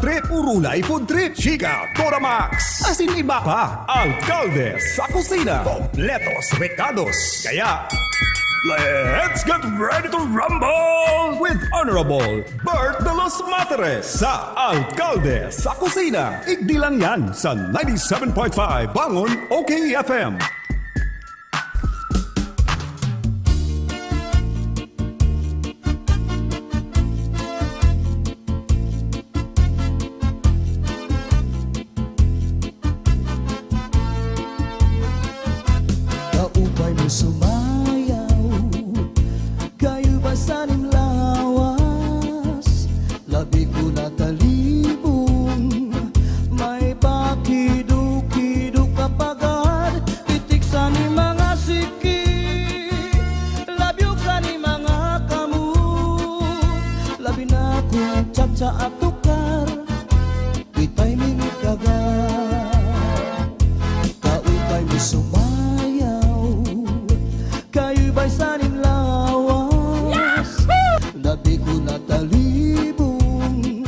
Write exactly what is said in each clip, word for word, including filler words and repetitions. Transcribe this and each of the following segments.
Trip, Urulay Food Trip, Chika, Toramax, asin iba pa. Alkalde sa Kusina, kompletos rekados. Kaya, let's get ready to rumble with Honorable Bert de los Materes sa Alkalde sa Kusina. Igdi lang yan sa ninety-seven point five Bangon O K F M. Kaupay mo sumayaw, kayo ba sa nim lawas? Labi ko natalibong, may pakido-kido ka pagad, pitik sa ni mga siki, labyog sa ni mga kamot, labi na kung tsatsa at tukar, di timing ikaga. Kaupay mo sumayaw, kayo ba'y sa nim lawas? Labi ko natalibong,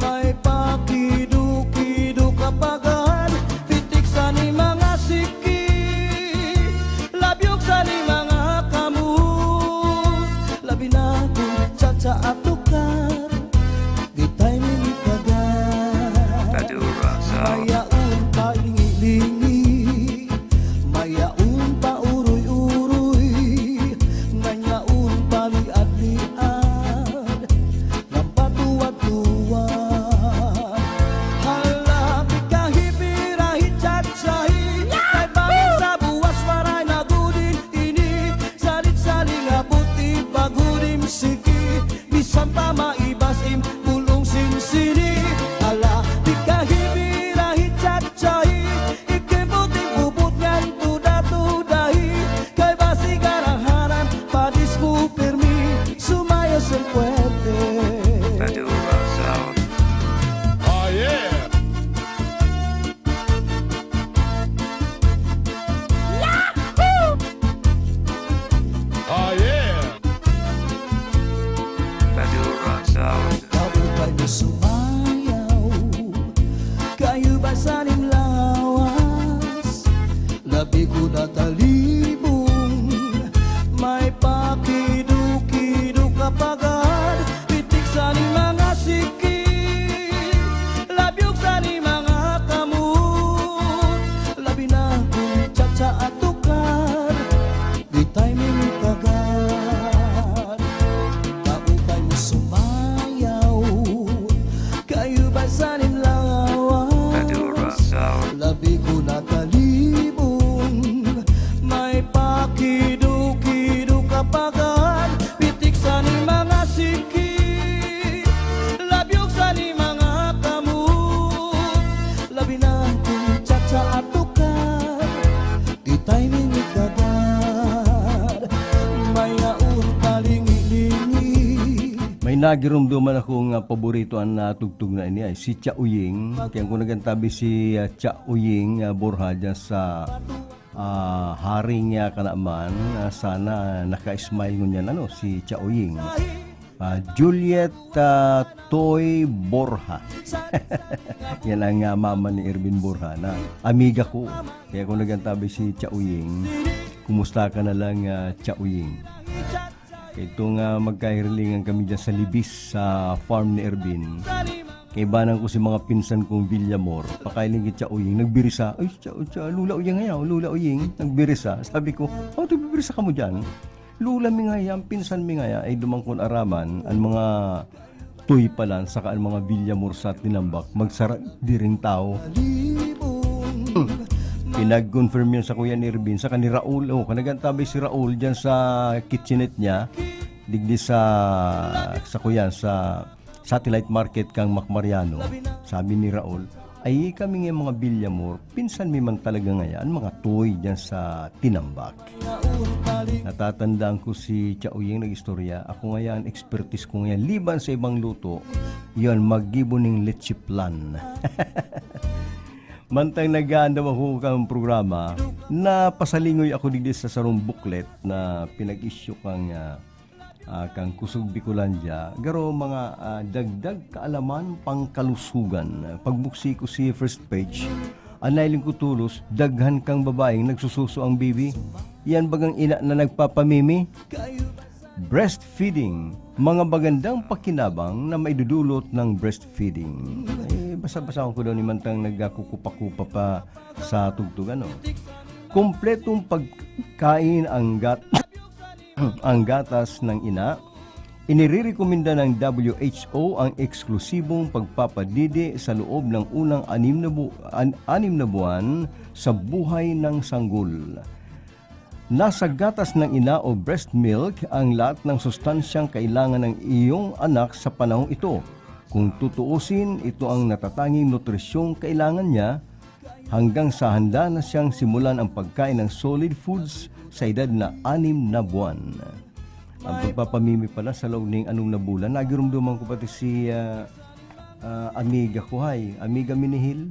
may pakido-kido ka pagad, pitik sa ni mga siki, labyog sa ni mga kamot, labi na kung tsatsa at tukar, di timing ikaga. Madura Sound. Mayaon pa lingi-lingi, mayaon pa uroy-uroy, mayaon pa liad-liad, nang patuwad-tuwad. Hala, pikahi, pirahi, tsatsahi, kay bangin sa buwas, waray na gudin ini, salit-saling abot, ibagudim, sige, bisan pa maibas, im, bulong, sinsini. Ala, di kahibi, rahi, tsatsahi, ikibuting bubot ngan tuda-tudahi. Kay basi garang haran, padis mo pirmi, sumayaw sa puwerte. Madura Sound. Oh, yeah! Yahoo! Oh, yeah! Madura Sound. Kaupay mo sumayaw, kayo ba sa nim lawas? Labi ko natalibong, may pakido-kido ka pagad, pitik sa ni mga siki, labyog sa ni mga kamot, labi na kung tsatsa at tukar, di timing ikaga. Kaupay mo sumayaw, kayo ba sa nim lawas? Madura Sound. Labi ko natalibong, may pakido-kido ka pagad, pitik sa ni mga siki, labyog sa ni mga kamot, labi na kung tsatsa at tukar, di timing ikaga. Mayaon pa lingi-lingi. May nagiromdoman akong, ah, paborito an natugtog na ini ay si Cha Uying. Kaya kung nagantabi si, ah, Cha Uying, ah, Borja dyan sa, ah, haring, ah, kanaman, ah, sana naka-smile ngunyan, ano, si Cha Uying. Ah, Juliet, ah, Toy Borja. Yan ang, ah, mama ni Erwin Borja na amiga ko. Kaya kung nagantabi si Cha Uying, kumusta ka na lang, ah, Cha Uying? Kaya itong, ah, magkahirilingan kami dyan sa Libis, sa farm ni Erwin. Kaibanan ko si mga pinsan kong Villamor. Pakailing ki Cha Uying, nagbirisa. "Ay, Cha, Cha, Lula Uying ngayon, Lula Uying." Nagbirisa. Sabi ko, "Oh, nagbibirisa ka mo dyan?" Lula mi ngaya, pinsan mi ngaya, ay dumangkon araman, an mga Toy palan, saka an mga Villamor sa Tinambak, magsara diring tawo. Pinag-confirm yun sa Kuya ni Ervin, saka ni Raul. Oh, kanagantabay si Raul dyan sa kitchenette niya, digdi sa, sa kuyan, sa Satellite Market kang Mac Mariano. Sabi ni Raul, "Ay, kami nga mga Villamor, pinsan mi man talaga ngaya an mga Toy dyan sa Tinambak." Natatandaan ko si Cha Uying nag-istorya, ako ngaya an expertise ko ngaya, liban sa ibang luto, yun, maggibo ning leche flan. Mantang nag-aandam ako kan programa, napasalingoy ako digdi sa sarong booklet na pinag-issue kang, ah, ah, kan Kusog Bicolandia, garo mga, ah, dagdag kaalaman pangkalusugan. Pagbuksi ko si first page, an nahiling ko tolos, daghan kang babaeng nagsususo ang bibi. Yan bagang ina na nagpapamimi. Breastfeeding, mga magandang pakinabang na maidudulot ng breastfeeding. Eh, basa-basahon ko daw ni mantang nagkakukupa-kupa pa sa tugtog, ano. Kompletong pagkain ang gat-, ang gatas ng ina. Inirerekomenda ng W H O ang eksklusibong pagpapadidi sa loob ng unang anim na bu-, an-, anim na buwan sa buhay ng sanggol. Nasa gatas ng ina o breast milk ang lahat ng sustansyang kailangan ng iyong anak sa panahong ito. Kung tutuusin, ito ang natatanging nutrisyong kailangan niya hanggang sa handa na siyang simulan ang pagkain ng solid foods sa edad na anim na buwan. Ang pagpapamimi pala sa loob ning anom na bulan, nagirumduman ko pati si, ah, ah, amiga ko, hay, amiga Minihil.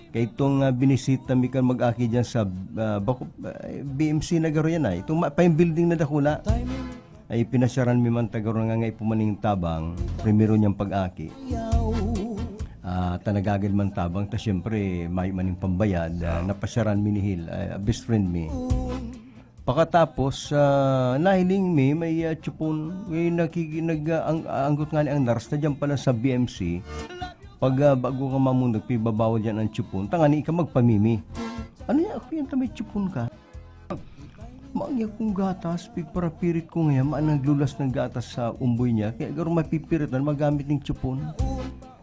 Kay itong, ah, binisita mi kan mag-aki dyan sa, ah, bako, ah, B M C na garo yan ay. Itong ma-, pa yung building na dakula. Ay pinasyaran mi man ta garo nga nga ipumaning tabang, primero niyang pag-aki. Ah, ta nagagad man tabang, ta siyempre, may maning pambayad, ah, napasyaran mi ni Hil, ah, best friend mi. Pakatapos, ah, nahiling mi may, ah, tsupon. Eh, nakiki-, nag-, ah, ang, ah, anggot nga ni ang nurse na dyan pala sa B M C. Pag, ah, bago ka mamundag, pibabawal dyan ang tsupon. Tangani ka magpamimi. Ano yan? Ako yan, ta may tsupon ka. Maagi akong gatas, pigparapirit ko ngayon, maan naglulas ng gatas sa umboy niya, kaya garo mapipirit na magamit ning tsupon.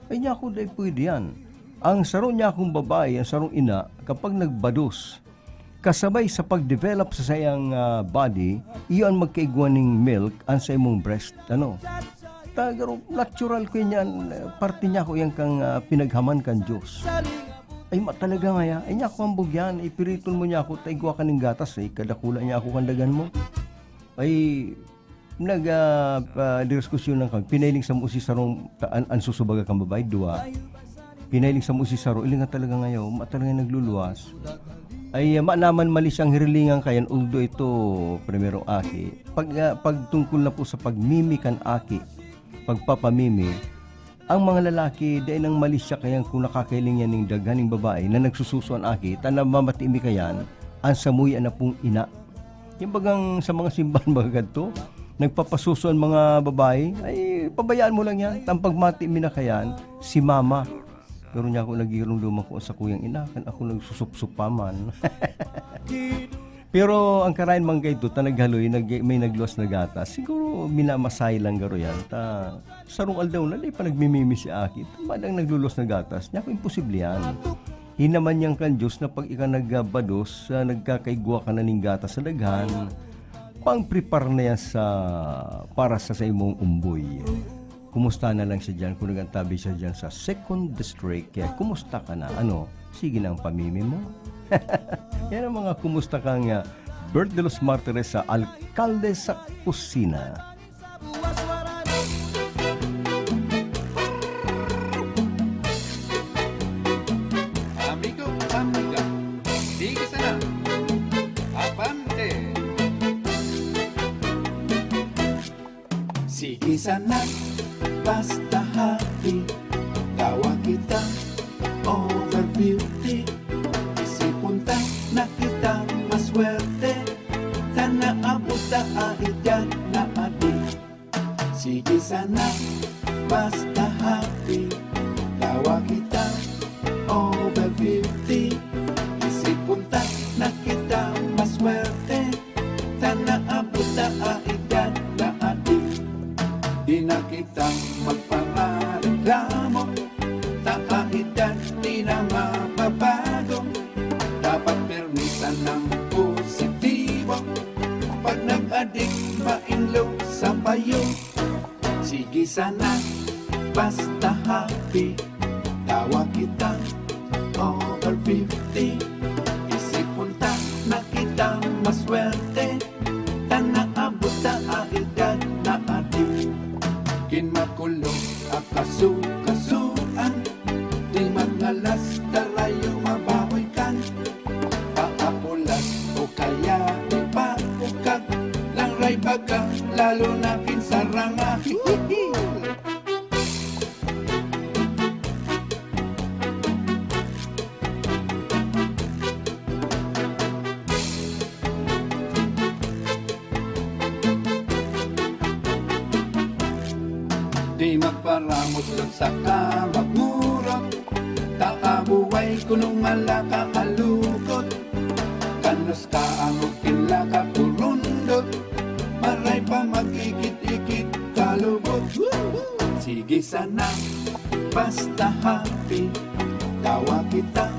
Ay niya ako, dai pwede yan. Ang saro niya akong babae, ang sarong ina, kapag nagbados, kasabay sa pag-develop sa sayang, ah, body, iyo ang magkaigwa ning milk, ang sa imong breast, ano. Ta, garo, natural ko yan, parte niya ako yan kang, ah, pinaghaman kan Diyos. Ay, ma-, talaga nga yan. Ay, niya ako ang bugyan, ipiriton mo niya ako, ta igwa ka ning gatas, eh, kadakula niya ako kandagan mo. Ay, nag, ah, pa-, diskusyon lang kami. Pinailing sa mo si sarong, ta-, an, an susubaga kang babae, dua. Pinailing sa mo si saro, ilinga talaga ngayon, ma-, talaga nagluluwas. Ay, ah, ma-, naman mali siyang hirilingan kayan, although ito, primero aki. Pag, ah, pag tungkol na po sa pagmimi kan aki, pagpapamimi, ang mga lalaki, dai nang mali siya kayan kung nakakahiling yan ning daghan ning babae na nagsususo an aki, ta namamati mi kayan, an samuya na pong ina. Yung bagang sa mga simbahan, mga ganito, nagpapasuso an mga babae, ay, pabayaan mo lang yan. Ang pagmati mi na kayan, si mama. Pero niya ako nagirumduman ko sa kuyang ina, kan ako nagsusupsup pa man. Pero ang karayan man kaito, ta naghaloy, nag-, may nagluwas na gatas. Siguro minamasahe lang garo yan. Ta, sarong aldaw na, di pa nagmimimi si aki. Tama lang nagluluwas na gatas. Niya ako, imposible yan. Hinaman niyan kan Diyos na pag ika nagbados, ah, nagkakaigwa ka na ning gatas sa daghan, pang-prepare na yan sa, para sa, sa imong umboy. Kumusta na lang siya dyan? Kung nag-antabi siya dyan sa second district, eh, kumusta ka na? Ano? Sige na ang pamimi mo? Yan ang mga kumusta kang, ah, Bert de los Martires sa Alkalde sa Kusina. Amigo, amiga, sige sana. Abante! Sige sana, basta happy. Tawa kita, over fifty. Isipon ta na kita maswerte. Ta naabot ta a edad na adi. Sige sana, basta happy. Tawa kita, over fifty. Isipon ta na kita maswerte. Ta naabot ta a edad na adi. Di na kita magpamareklamo. Ta a edad di na mababago. Dapat pirmi sanang positibo. Pag nag-adik, mainlo sa payo. Sige sana, basta happy. Tawa kita, over fifty. Isipon ta na kita maswerte. Ta naabot ta a edad na adi. Kin makulog a kasukasuan. Di mangalas, tarayo mabahoy kan. Paapulas o kaya di pa ukag. Langray baga, lalo na Maramot saka magmurot, ta kabuhay kuno nga laka alukot. Kanos ka ang ukin laka kurundot, maray pa magikit-ikit kalubot. Sige sana, basta happy, tawa kita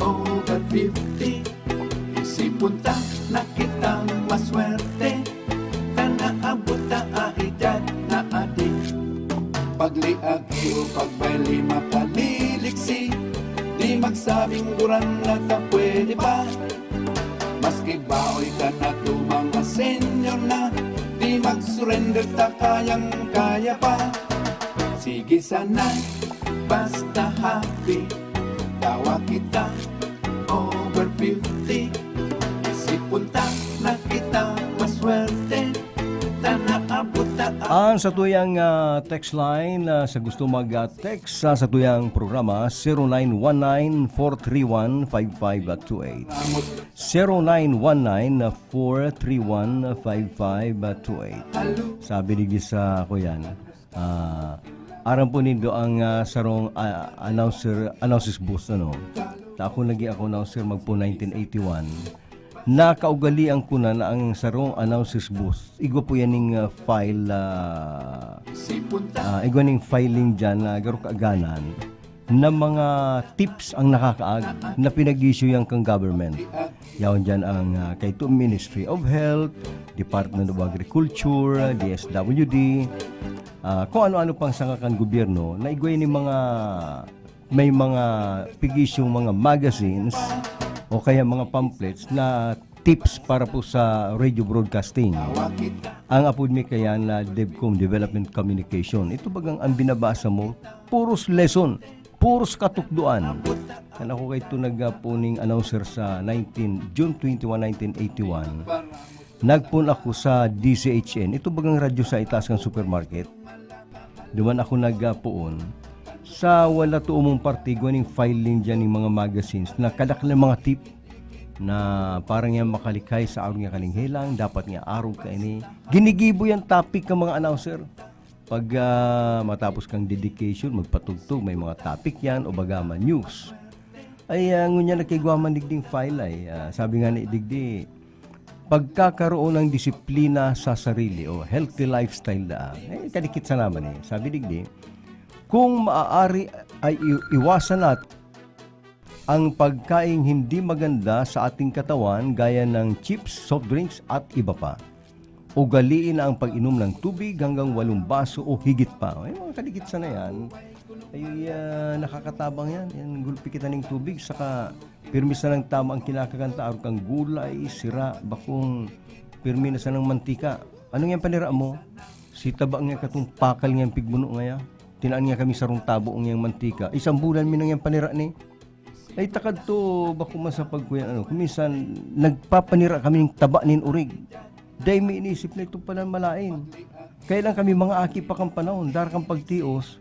over fifty. Isipon ta na kita maswerte, ta naabot ta a edad na adi. Pagliagi o pagbayli makaliliksi, di magsabing buran na ta pwede pa. Maski baoy ka na to mga senior na, di mag-surrender ta kayang-kaya pa. Sige sana, basta happy, tawa kita over fifty. Isipon ta na kita maswerte, ta naabot ta Ang satuyang ah, text line ah, sa gusto mag-text sa satuyang programa, zero nine one nine four three one five five two eight. Zero nine one nine four three one five five two eight. Sabi ni Gisa ko yan. Ah, aram po nindo ang ah, sarong ah, announcer, announcer's booth, ano? Ta ako naging ako announcer magpo nineteen eighty-one. Nakaugalian ko na na ang sarong announcer's booth. Igwa po yan ning ah, file, ah, ah, igwa ning filing dyan na garo kaaganan na mga tips ang nakakaag na pinag-issue yan kang government. Yaon dyan ang ah, kay to Ministry of Health, Department of Agriculture, D S W D, ah, kung ano-ano pang sanga kan gobyerno na igwa ni mga may mga pigisyong mga magazines o kaya mga pamphlets na tips para po sa radio broadcasting. Ang apod mi kaya na DevCom, Development Communication. Ito bagang ang binabasa mo, puros lesson, puros katukdoan. Kan ako kay ito nagpuning announcer sa nineteen, June twenty-one, nineteen eighty-one. Nagpon ako sa D C H N. Ito bagang radyo sa itaas ng supermarket. Duman ako nagpoon. Sa wala to umong parte, igwa ning filing dyan ning mga magazines na kadaklan mga tip na parang yan makalikhay sa arog nga kalinghelang, dapat nga arog ka ini. Ginigibo yan topic ka mga announcer. Pag ah, matapos kang dedication, magpatugtog, may mga topic yan o baga man news. Ay, ah, ngunyan nagkaigwa man digding file ay. Ah, sabi nga ni digdi, pagkakaroon ng disiplina sa sarili o healthy lifestyle na. Eh, kadikit sa naman eh. Sabi digdi, kung maaari ay i- iwasan natin ang pagkaing hindi maganda sa ating katawan gaya ng chips, soft drinks at iba pa. Ugaliin na ang pag-inom ng tubig hanggang walong baso o higit pa. Ay, mga kadikit sana yan. Ay, ah, nakakatabang yan. Yan, gulpi kita ng tubig, saka pirmi sanang tama ang kinakakanta, arog kang gulay, sira, bakong pirmi na sanang mantika. Ano nga panira mo? Si taba nga katong pakal nga pigbuno nga ya. Tinaan nga kami sarong tabo nga mantika. Isang bulan mi nang yang panira ni. Ay, takad to, bako man sa pagkuyan, ano, kung minsan, nagpapanira kami ng taba nin urig. Dahil may inisip na ito pala malain. Kaya lang kami, mga aki pa kang panahon, dara kang pagtios,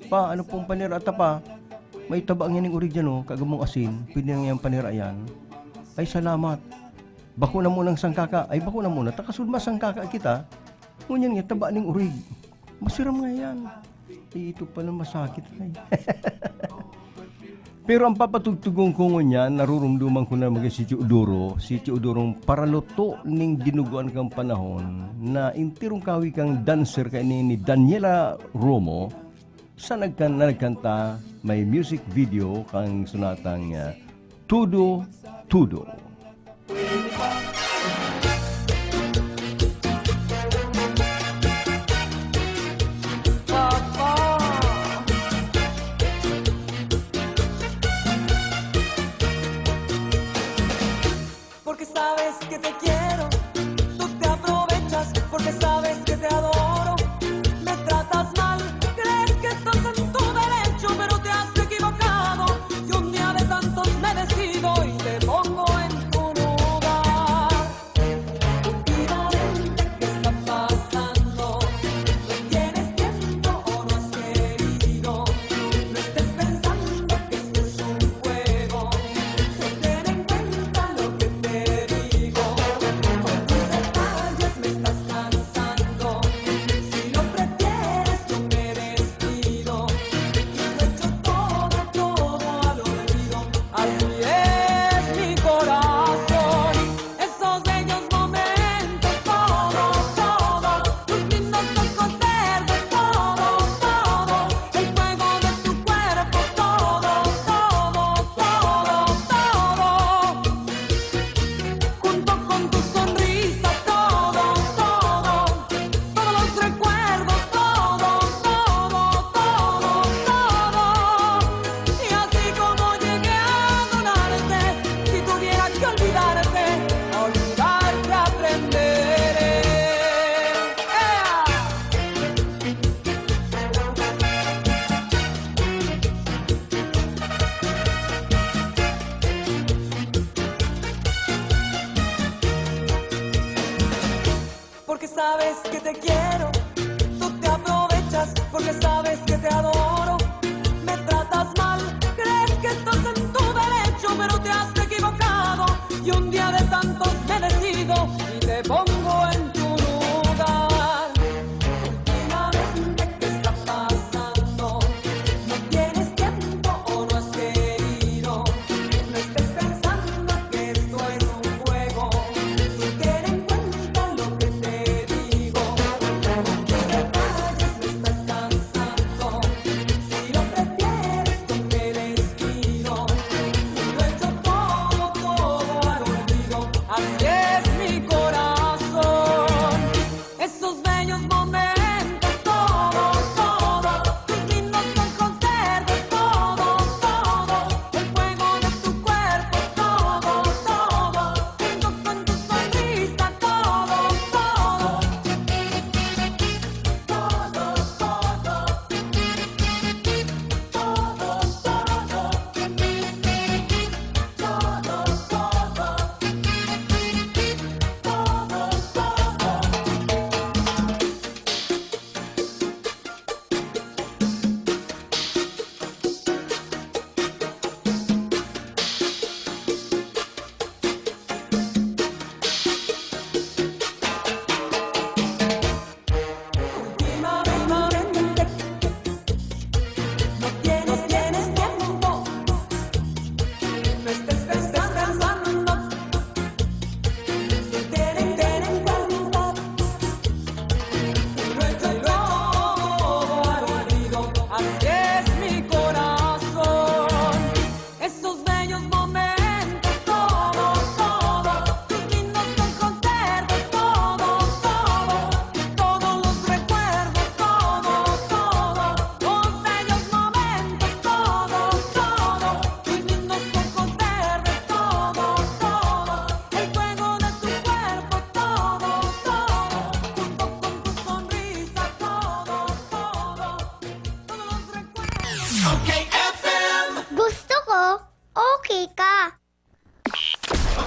pa, ano pong panira, ata pa, may taba nga ning urig dyan, oh, kagamong asin, pwede na nga yung panira yan. Ay, salamat. Bako na munang sangkaka, ay, bako na muna, takasud masangkaka kita, ngunyan nga, taba ning urig. Masiram nga yan. Eh, ito pala masakit, ay. Pero ang papatugtugon ko ngunyan, narurumduman ko na mga si Teodoro, si Teodorong paraluto ning dinuguan kang panahon na intirong kawi kang dancer kay ni, ni Daniela Romo, sa nagkan-, na nagkanta, may music video kang sunatang ah, Tudo Tudo. Porque sabes que te quiero, tú te aprovechas, porque sabes que te adoro. Me tratas mal, crees que estás en tu derecho, pero te has equivocado. Y un día de tantos me decido y te pongo en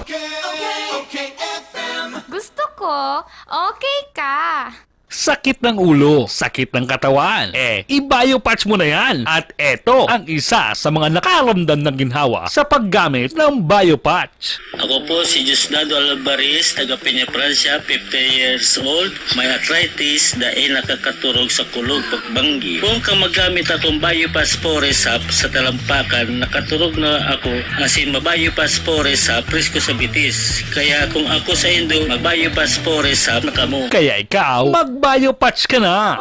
Okay, okay, F M. Gusto ko, okay ka. Sakit ng ulo, sakit ng katawan. Eh, i-Biopatch mo na yan. At eto ang isa sa mga nakaramdam ng ginhawa sa paggamit ng Biopatch. Ako po si Diosdado Alvarez, taga Peña, Francia, fifty years old. May arthritis, dai nakakaturog sa kulog pagbanggi. Kung ka magamit akong Biopass Forest Sap sa talampakan, nakaturog na ako, asin ma-Biopass Forest Sap, presko sa bitis. Kaya kung ako sa indo, ma-Biopass Forest Sap na kamo. Kaya ikaw, mag-Biopatch ka na!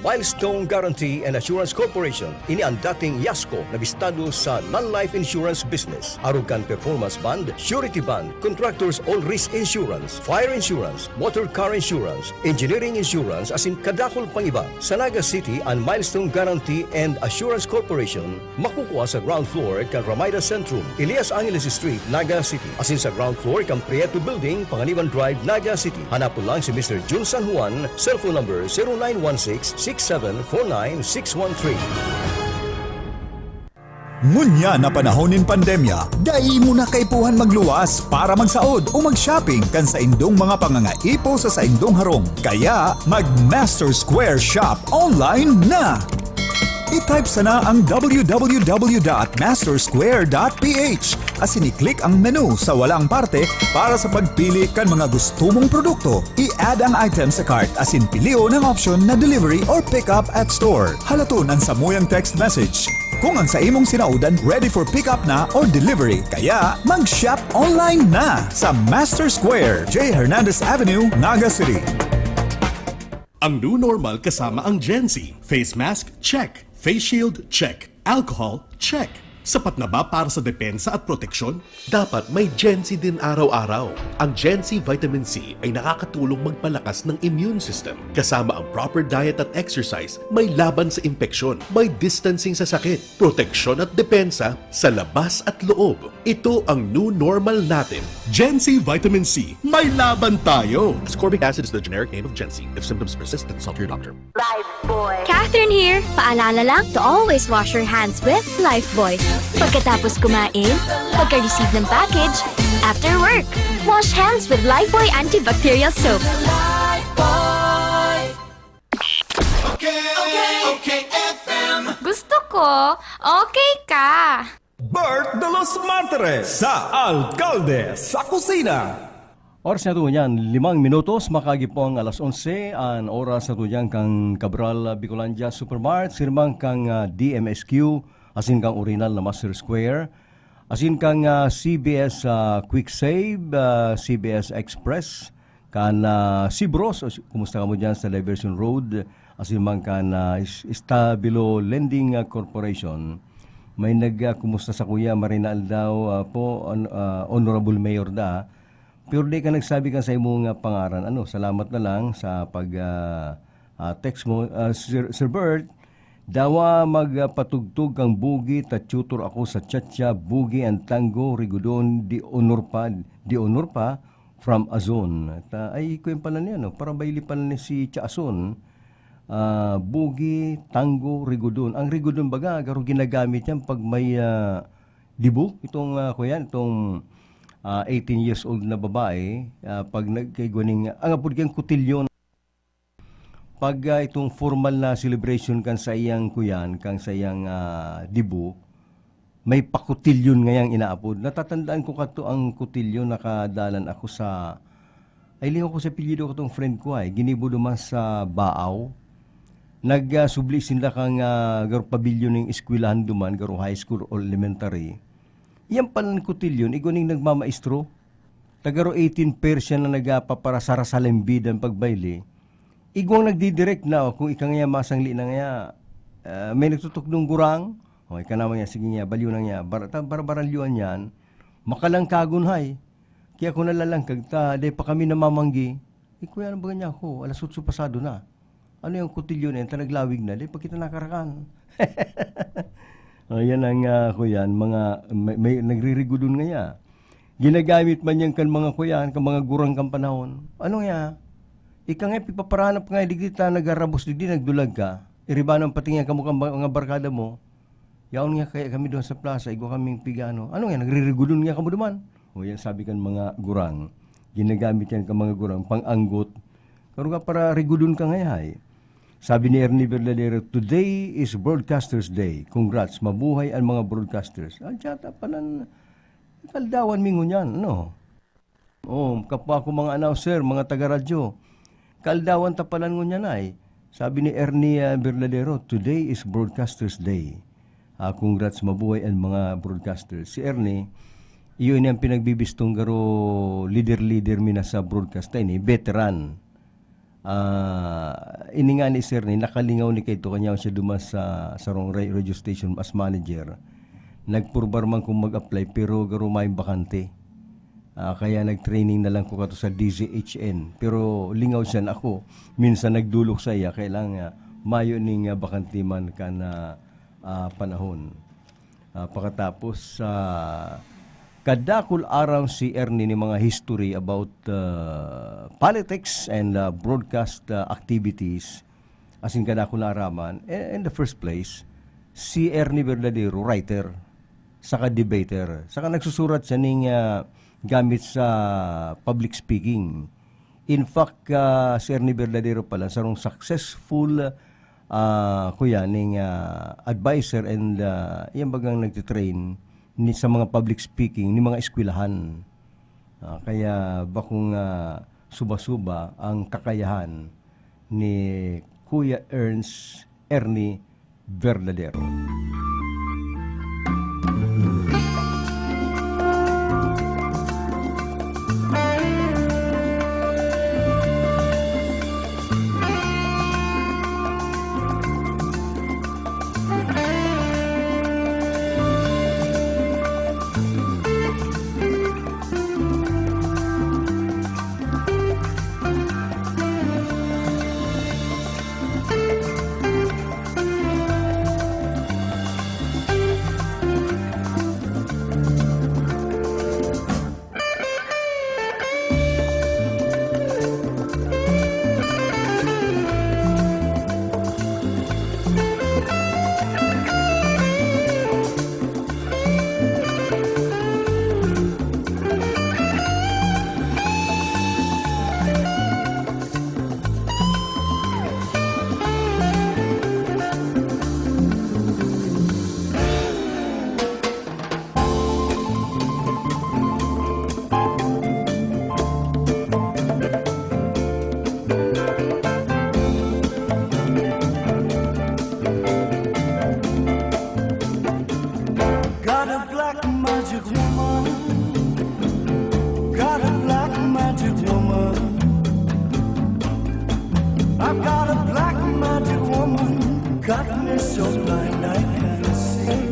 Milestone Guarantee and Assurance Corporation, ini ang dating Yasco na bistado sa non-life insurance business. Arog kan performance bond, surety bond, contractors all risk insurance, fire insurance, motor car insurance, engineering insurance, asin kadakul pang iba. Sa Naga City, an Milestone Guarantee and Assurance Corporation makukua sa ground floor kan Ramida Centrum, Elias Angeles Street, Naga City, asin sa ground floor kan Prieto Building, Panganiban Drive, Naga City. Hanapon lang si Mister Jun San Juan, cellphone number zero nine one six six seven four nine six one three. Ngunyan na panahon nin pandemya, dai mo na kaipuhan magluwas para magsaod o mag-shopping kan saindong mga pangangaipo sa saindong harong. Kaya, mag-Master Square Shop online na! I-type sana ang w w w dot master square dot p h asin i-click ang menu sa walang parte para sa pagpili kan mga gusto mong produkto. I-add ang item sa cart asin pilion ang option na delivery or pick up at store. Halaton an samuyang text message kung ang sa imong sinaodan ready for pick up na or delivery. Kaya mag-shop online na sa Master Square, J Hernandez Avenue, Naga City. Ang new normal kasama ang Gen Z. Face mask, check. Face shield, check. Alcohol, check. Sapat na ba para sa depensa at proteksyon? Dapat may Gen Z din araw-araw. Ang Gen Z Vitamin C ay nakakatulong magpalakas ng immune system. Kasama ang proper diet at exercise, may laban sa impeksyon, may distancing sa sakit, proteksyon at depensa sa labas at loob. Ito ang new normal natin. Gen Z Vitamin C, may laban tayo! Ascorbic acid is the generic name of Gen Z. If symptoms persist, consult your doctor. Lifebuoy. Catherine here. Paalala lang to always wash your hands with Lifebuoy. Pagkatapos kumain, pagka-receive ng package, after work, wash hands with Lifebuoy antibacterial soap. Lifebuoy. Okay, okay, okay, F M. Gusto ko, okay ka. Bert de los Martires sa Alkalde sa Kusina. Oras na to yan, limang minutos, makagi po ang alas onse, an oras na to yan kan Cabral Bicolandia Supermart, sirmang kan, ah, D M S Q, asin kan orihinal na Master Square, asin kan, ah, C B S, ah, Quick Save, ah, C B S Express, kan, ah, Sibros, o si-, kumusta kamo dyan sa Diversion Road, asin man kan, ah, Is-, Estabilo Lending, ah, Corporation. May nag, ah, kumusta sa kuya, maray na aldaw, ah, po, on-, ah, Honorable Mayor da. Pero di ka nagsabi kan sa imong, ah, pangaran. Ano, salamat na lang sa pag, ah, ah, text mo. Ah, Sir, Sir Bert, dawa magpatugtog kang Bugi ta tutor ako sa Chacha, Bugi and Tango, Rigodon, di honor pa, di honor pa, from Azon. Ta, ay, kuyan pala niya, no? Para baili pala ni si Chason. Ah, Bugi, Tango, Rigodon. Ang Rigodon baga, garo ginagamit yan pag may, ah, dibu. Itong, ah, kuyan, itong, ah, eighteen years old na babae, ah, pag nagkaigwa ning, ang apod kayang kutilyon. Pag, ah, itong formal na celebration kan sa iyang kuyan, kan sa iyang, ah, dibu, may pakutilyon ngayang inaapod. Natatandaan ko kato ang kutilyon, nakadalan ako sa, ay, lingaw ko sa apelyido katong friend ko ay, ginibo duman sa Baaw. Nag, ah, subli sinda kan, ah, garo pabilyon ning eskwelahan duman, garo high school or elementary. Iyan palan kutilyon, igwa ning nagmamaestro. Tagaro eighteen Persian na nagpaparasara sa lembidan pagbaili. Igwang nagdidirek na, o kung ika ngaya masangli na ngaya, ah, may nagtutukdong gurang, o ika naman ngaya, sige ngaya, balyo na ngaya, bar-, ta-, barbaranlyuan yan, makalangkagon hay. Kaya kung nalalangkag ta, dai pa kami namamanggi, eh, kuya, ano ba ganyan ako? Alas otso pasado na. Ano yung kutilyo na yan? Ta naglawig na, di pa kita nakarakan. O, yan ang, ah, kuyan, mga, may, may nagririgudon ngaya. Ginagamit man yan kan mga kuyan, kan mga gurang kan panahon. Ano nga? Ika nga, pipaparanap nga, digdi ta nagarabos, digdi nagdulag ka. Iribanan pati nga kamo kan ba-, mga barkada mo. Yaon nga kaya kami duman sa plaza, igwa kaming piga-ano. Ano nga, nagririgudon nga kamo duman? O yan, sabi kan mga gurang. Ginagamit yan kan mga gurang, pang-anggot. Karo nga para rigudon ka ngayahay. Sabi ni Ernie Verdadero, "Today is Broadcasters Day. Congrats, mabuhay ang mga broadcasters." Ah, dyan, tapalan, kaldawan mi ngunyan, ano? Oh, kapwa ko mga announcer, mga taga-radyo, kaldawan tapalan ngunyan ay. Sabi ni Ernie, ah, Verdadero, "Today is Broadcasters Day." Ah, congrats, mabuhay ang mga broadcasters. Si Ernie, iyo ini ang pinagbibistong garo leader-leader mi na sa broadcast, ini, veteran. Ah, ini nga ni Sir ni, nakalingaw ni kaito, kanya siya duman sa sarong ra-, radio station as manager. Nagpurbar man kung mag-apply, pero garo mayong bakante. Ah, kaya nag-training na lang ko kato sa D Z H N. Pero lingaw siya na ako. Minsan nagdolok sa iya, kaya lang, ah, mayo ning, ah, bakante man kan, ah, ah, panahon. Ah, pakatapos, ah, kadakul aram si Ernie ni mga history about, ah, politics and, ah, broadcast, ah, activities. Asin kadakul na araman. Eh, in the first place, si Ernie Verdadero, writer, saka debater, saka nagsusurat siya ning, ah, gamit sa public speaking. In fact, ah, si Ernie Verdadero pala, sarong successful, ah, kuya, ning, ah, adviser and, ah, yan bagang nagtitrain ni, sa mga public speaking ni mga eskwelahan. Ah, kaya bakong, ah, suba-suba ang kakayahan ni Kuya Ernst Ernie Verdadero. Got a black magic woman. Got a black magic woman. I've got a black magic woman. Got me so blind I can't see.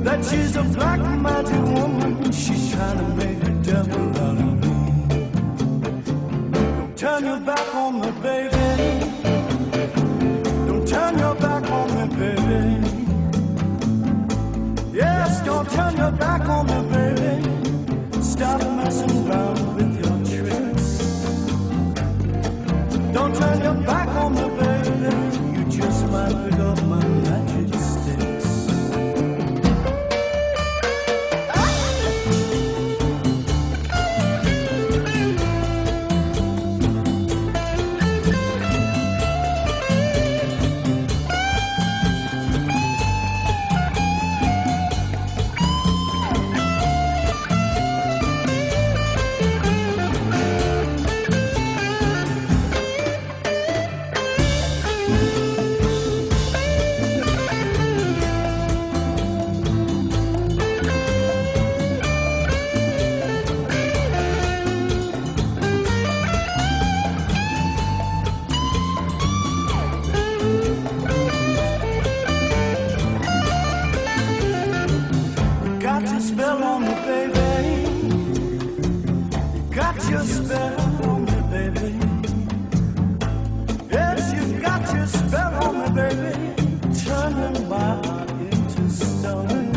That she's a black magic woman. She's trying to make a devil out of me. Don't turn your back on me, baby. Don't turn your back on me, baby. Yes, don't turn your back on me, baby. Stop messing around with your tricks. Don't turn your back on me, baby. You just might pick up my magic sticks. Got your spell on me, baby. Got your spell on me, baby. Yes, you got your spell on me, baby. Turning my heart into stone.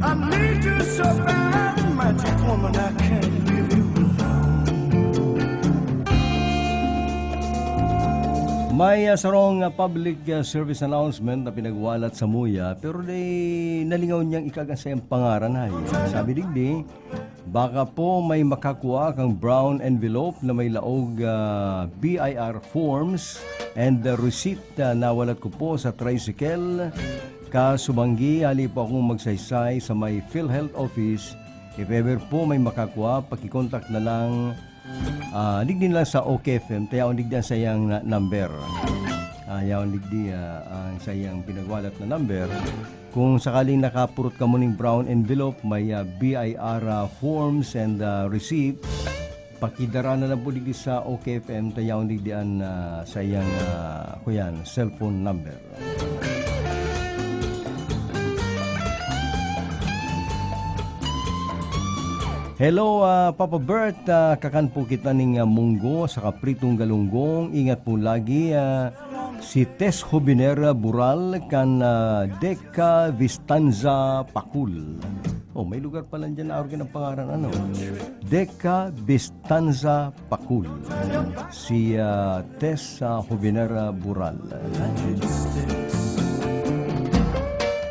I need you so bad, magic woman, I can't leave you alone. May, ah, sarong, ah, public, ah, service announcement na pinagwalat sa muya, pero di nalingaw niyang ikaga sa iyang pangaran, hay. Sabi digdi, baka po may makakua kang brown envelope na may laog, ah, B I R forms and the receipt, ah, nawalat ko po sa tricycle. Kasubanggi, hali po akong magsaysay sa may PhilHealth office. If ever po may makakua, pakikontak na lang. Ah, digdi na lang sa O K F M, ta yaon digdi an saiyang na-, number. Ah, yaon digdi, ah, ang saiyang pinagwalat na number. Kung sakaling nakapurot kamo ning brown envelope, may, ah, B I R, ah, forms and, ah, receipt, pakidara na lang po digdi sa O K F M, ta yaon digdi an, ah, saiyang, ah, kuyan, cellphone number. Hello, ah, Papa Bert. Ah, kakan po kita ning, ah, munggo saka pritong galunggong. Ingat po lagi, ah, si Tess Jovenera Bural kan, ah, Deca Vistanza, Pakul. Oh, may lugar pala dyan na arog ang pangaran, ano? Deca Vistanza, Pakul. Si, ah, Tess, ah, Jovenera Bural.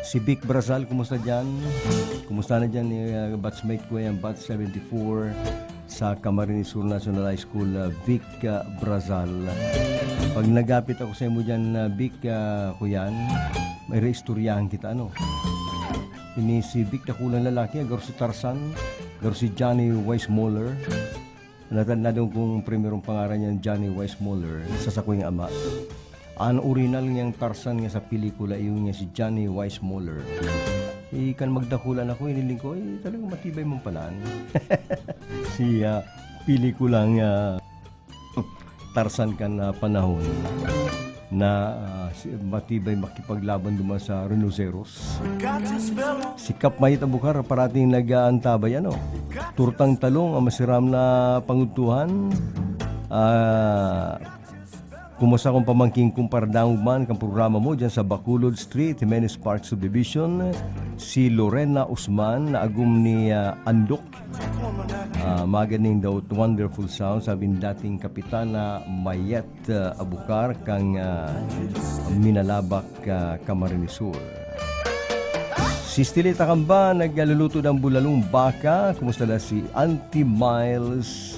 Si Vic Brazal, kumusta dyan? Kumusta na dyan, eh, batchmate ko yan, batch seventy-four sa Camarines Sur National High School, ah, Vic, ah, Brazal. Pag nagapit ako sa imo dyan, ah, Vic, ah, kuyan, may reistoryahan kita, ano? Ini si Vic, dakulang lalaki, ah, garo si Tarzan, garo si Johnny Weissmuller. Natandaan kong primerong pangaran niyan, Johnny Weissmuller, sa sakuyang ama. An orihinal niyang Tarzan nga sa pelikula, iyo nga si Johnny Weissmuller. Eh, kan magdakulan ako, hiniling ko, eh, talagang matibay man pala. Si, ah, pelikulang, ah, Tarzan kan, ah, panahon na, ah, si, matibay makipaglaban duman sa rhinoceros. Si Kap Mayet Abucar parating nag-aantabay, ano, turtang talong ang masiram na pangudtuhan. Ah, kumusta kung pamangkin kong paradangog man kan programa mo dyan sa Bacolod Street, Jimenez Park Subdivision, si Lorena Usman na agom ni, ah, Andok. Ah, maganing daw, wonderful sound, sabi ni dating Kapitana Mayet, ah, Abucar kan, ah, Minalabac, ah, Camarines Sur. Si Stilita Kamba, nagluluto ng bulalong baka. Kumusta na si Auntie Miles?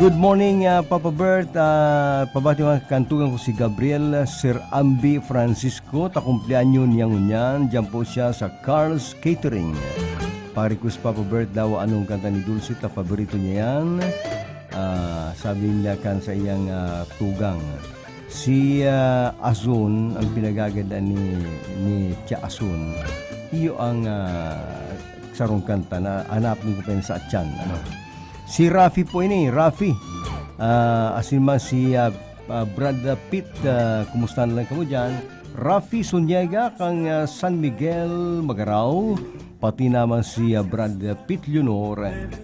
Good morning, ah, Papa Bert. Ah, pabati mga kantugan ko si Gabriel, Sir Ambi Francisco, ta kumpleanyo niya ngunyan. Diyan po siya sa Carl's Catering. Pa-request, Papa Bert, daw anong kanta ni Dulce ta paborito niya yan. Ah, sabi niya kan sa iyang, ah, tugang. Si, ah, Azon ang pinagagandaan ni, ni Tia Azon. Iyo ang, ah, sarong kanta na hanapon ko pa yun sa atyan, ano. Si Rafi po ini, Rafi. Ah, asin man si, ah, ah, Brad Pitt, ah, kumusta na lang kamo dyan? Rafi Suniega, kang, ah, San Miguel, Magarao. Pati naman si, ah, Brad Pitt Leonor,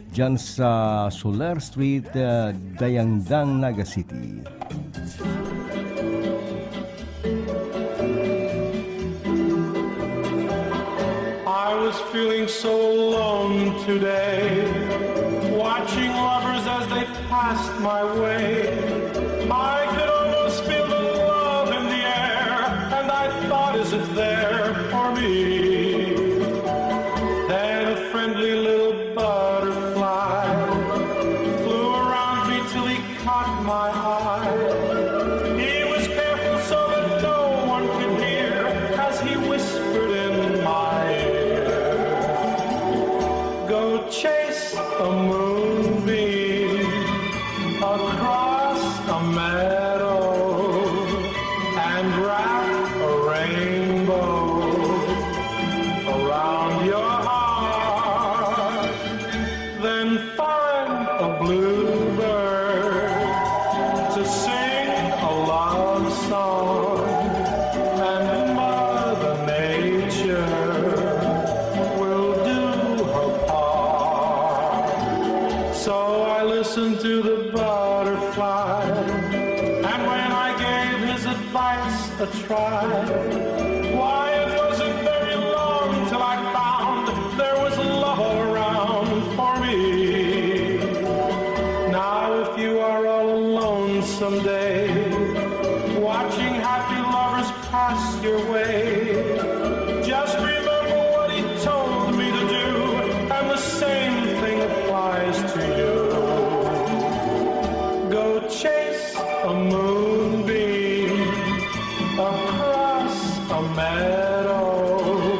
dyan sa Soler Street, ah, Dayangdang, Naga City. I was feeling so alone today, watching lovers as they passed my way. I could almost feel the love in the air, and I thought, is it there for me? Then a friendly little butterfly flew around me till he caught my eye. He was careful so that no one could hear as he whispered in my ear, "Go chase a moonbeam across a meadow and wrap a rainbow around your heart." Then find a bluebird to sing a love song, and Mother Nature will do her part. So I listened to the butterfly, and when I gave his advice a try, why, it wasn't very long till I found there was love all around for me. Now, if you are all alone Someday, watching happy lovers pass your way, just remember what he told me to do, and the same thing applies to you. Go chase a moonbeam across a meadow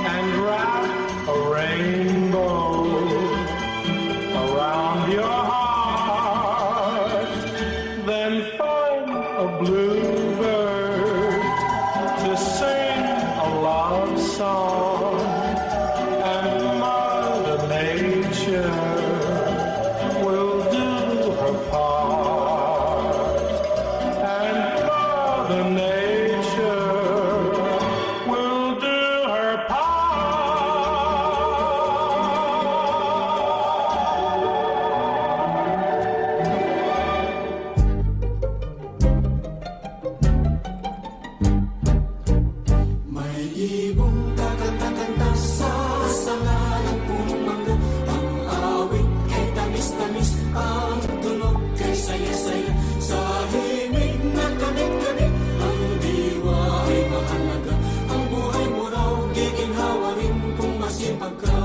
and wrap a rainbow around your heart. Then find a bluebird to sing a love song, and Mother Nature will do her part, and Mother Nature will do her part. May ibong kakanta-kanta sa sanga ng punong mangga. Ang awit kay tamis-tamis, ang tunog kay saya-saya. Sa himig na kabit-kabit, ang diwa ay mahalaga. Ang buhay mo raw giginhawa rin kung masipag ka.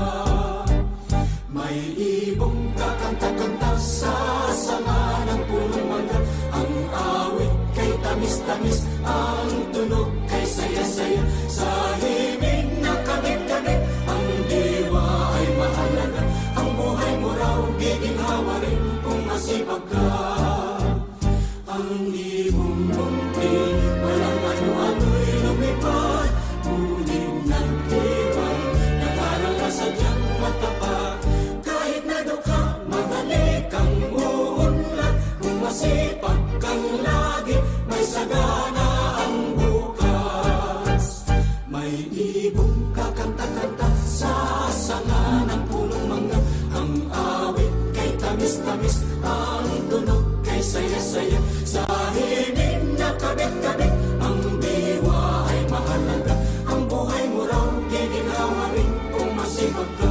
May ibong kakanta-kanta sa sanga ng punong mangga. Ang awit kay tamis-tamis, ang tunog kay saya-saya. Sa himig na kabit-kabit, ang diwa ay mahalaga. Ang buhay mo raw giginhawa rin kung masipag ka. Ang ibong bunting, walang ano-ano'y lumipad, ngunit nag-iwan, nag-aral na sadyang matapat. Kahit na dukha, madali kang uunlad, kung masipag kang lagi, may sagana ang bukas. May ibong kakanta-kanta sa sanga ng punong mangga. Ang awit kay tamis-tamis, ang tunog kay saya-saya. Sa himig na kabit-kabit, ang diwa ay mahalaga. Ang buhay mo raw, giginhawa rin kung masipag ka.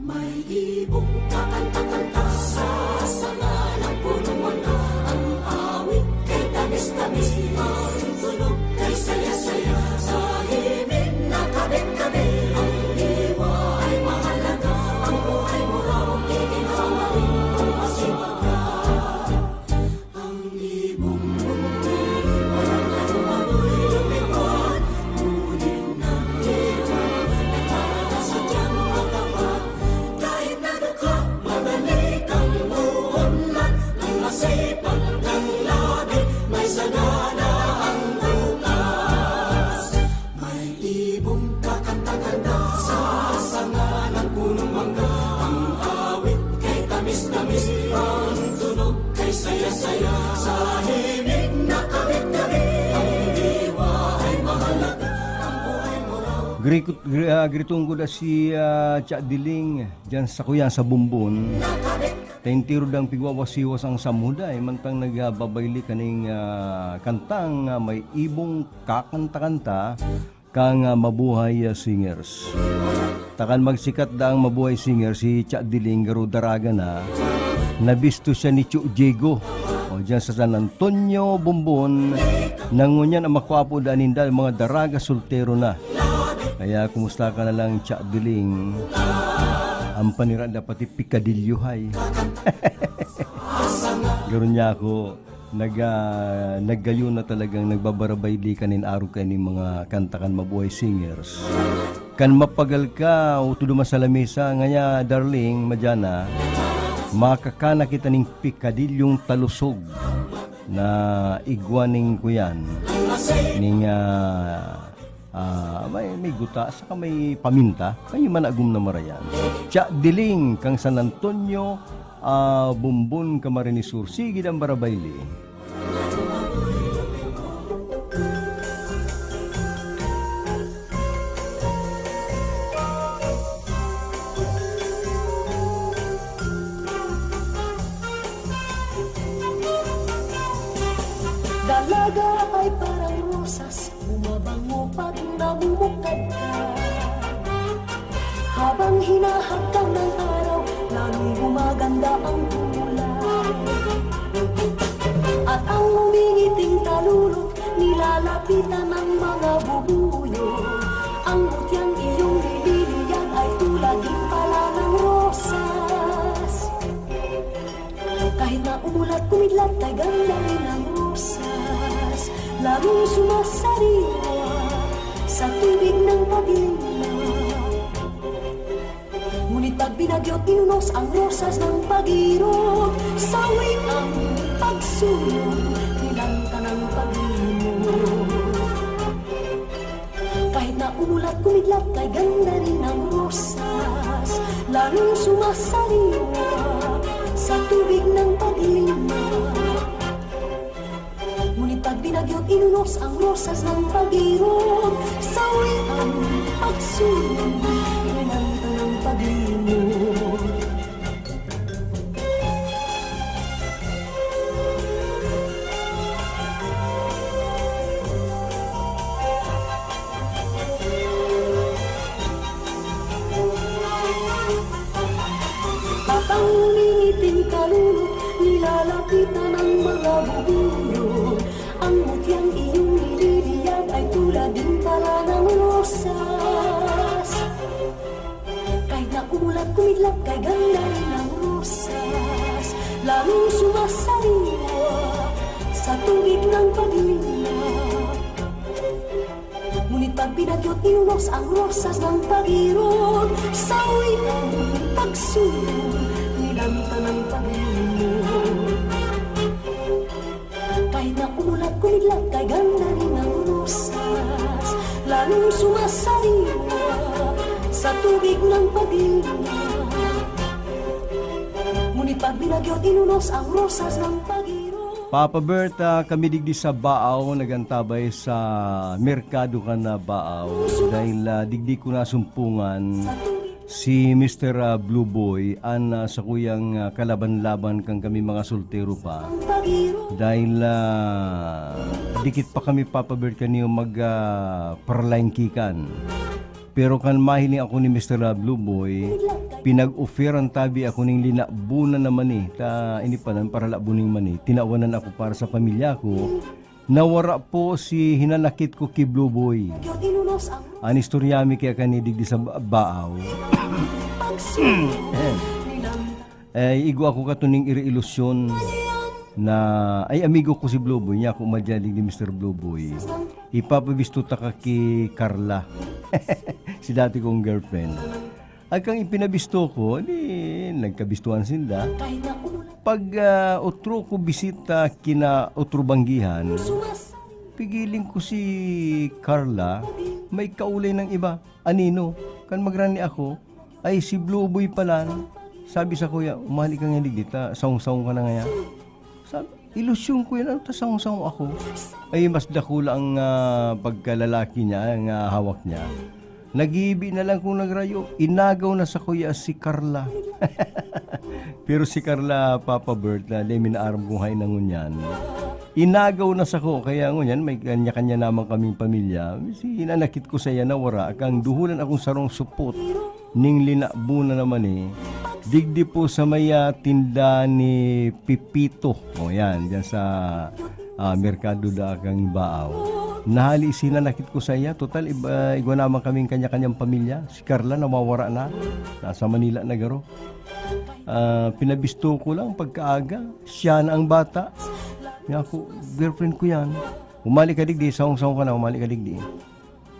May ibong kakanta-kanta sa sanga ng punong mangga. Ang awit kay tamis-tamis, ang tunog kay saya-saya. Sa himig na kabit-kabit, ang diwa ay mahalaga. Ang buhay mo raw, giginhawa rin kung masipag ka. Ang ibong bunting, walang ano-ano'y lumipad, ngunit nag-iwan, nagkakasadyang matapat. Kahit na dukha, madali kang uunlad, kung masipag kang lagi, may sagana ang bukas. May ibong kakanta-kanta sa sanga ng punong mangga. Ang awit kay tamis-tamis, ang tunog kay saya-saya. Sa himig na kabit-kabit, ang diwa ay mahalaga. Ang buhay mo raw. Gri-, gri-, ah, gritong ko da si, ah, Cha Diling, dyan sa kuyan, sa Bumbon. Ta entero dang pigwawasiwas an samuda, eh, mantang nagbabayli kaning, ah, kantang, ah, may ibong kakanta-kanta kan, ah, Mabuhay, ah, Singers. Ta kan magsikat daang Mabuhay Singers, si Cha Diling garo daraga na, nabisto siya ni Chu Diego. O, diyan sa San Antonio, Bumbon, na ngunyan an makwapo daan ninda, mga daraga soltero na. Kaya kumusta ka na lang, Cha Diling? Ang panira dapat pikadilyo hay. Garo niya ako, nag-, ah, naggayon na talagang nagbabarabayli kanin arog kaini mga kanta kan Mabuhay Singers. Kan mapagal ka o tuduman sa lamesa, ngaya, darling, madyana, makakana kita ning pikadilyong talusog na igwa ning kuyan, ning, ah, Ah, may, may guta, saka may paminta, may managom na marayan. Cha Diling, kan San Antonio, ah, Bumbon, Camarines Sur. Sige, dan barabayli. Daang kulay. At ang umingiting kalulot, nilalapitan ng mga bubuyog. Ang mutyang iyong nililiyag ay tulad din pala ng rosas. Kahit na umulat, kumidlat, kay ganda rin ang rosas. Lalong sumasariwa sa tubig ng paglimap. Ngunit pag binagyo't inunos ang rosas ng pag-irog, sawi ang pagsunog, nilamtan ang paglimot. Kahit na umulat, kumidlat, kay ganda rin ang rosas, lalong sumasariwa sa tubig ng pag-ilimap. Ngunit pag binagyo't inunos ang rosas ng pag-irog, sawi ang pagsunog, nilamtan ang paglimot. At ang umiiting kalulot, nilalapitan ng mga bubuyog. Ang mutyang iyong nililiyag ay tulad din pala ng rosas. Kahit na umulat, kumidlat, kay ganda rin ang rosas. Lalong sumasariwa sa tubig ng paglimap. Ngunit pag binagyo't inunos ang rosas ng pag-irog, sawi ang pagsunog, nilamtan ang paglimot. Kahit na umulat, kumidlat, kay ganda rin ang rosas, lalong sumasariwa sa tubig ng pag-ilimap. Ngunit pag binagyo't inunos ang rosas ng pag-irog. Papa Bert, ah, kami digdi sa Baaw, nagantabay sa merkado kan Baaw, dahil, ah, digdi ko nasumpungan si Mister, ah, Blue Boy, an, ah, sakuyang, ah, kalaban-laban kan kami mga soltero pa. Dahil, ah, dikit pa kami, Papa Bert, kaniyo mag, ah, paralangkikan. Pero kan mahiling ako ni Mister, ah, Blue Boy, pinag-offeran tabi ako ning linabunan na mani, ta ini pa nan paralabon ning mani. Tinawanan ako para sa pamilya ko. Nawara po si hinanakit ko ki Blue Boy. An istorya mi kaya kani digdi sa Ba-, Baaw. Eh, igwa ako katuning iri-ilusyon na, ay, amigo ko si Blue Boy, niya ako madyalig ni Mister Blue Boy. Ipapabisto ta ka ki Carla. Si dati kong girlfriend. Agkang ipinabisto ko, di nagkabistuhan sinda. Pag, ah, otro ko bisita kina otro banggihan, pigiling ko si Carla, may kaulay ng iba. Anino, kan magrani ako, ay si Blue Boy pala. Sabi sa kuya, "Umali ka nga digdi ta, sawong-sawong ka na ngaya." Sabi, ilusyon ko yan, ano ta sawong-sawong ako? Ay, mas dakula ang, ah, pagkalalaki niya, ang, ah, hawak niya. Nagibi na lang kung nagrayo, inagaw na sa kuya si Carla. Pero si Carla, Papa Bert, na di mi naaram kung hain na ngunyan. Inagaw na sako, kaya ngunyan may kanya-kanya naman kaming pamilya. Si hinanakit ko sa iya na wara, kang duhulan akong sarong supot ning linabunan naman eh. Digdi po sa may, ah, tinda ni Pipito. O yan, dyan sa, ah, Merkado Daakang Baaw. Nahali si hinanakit ko sa iya. Total, iba, igwa naman kaming kanya-kanyang pamilya. Si Carla, nawawara na. Nasa Manila na garo. Ah, pinabisto ko lang pagkaaga, siya na ang bata. Niya ako, "Girlfriend ko yan." "Umali ka digdi, sawong-sawong ka na, umali ka digdi."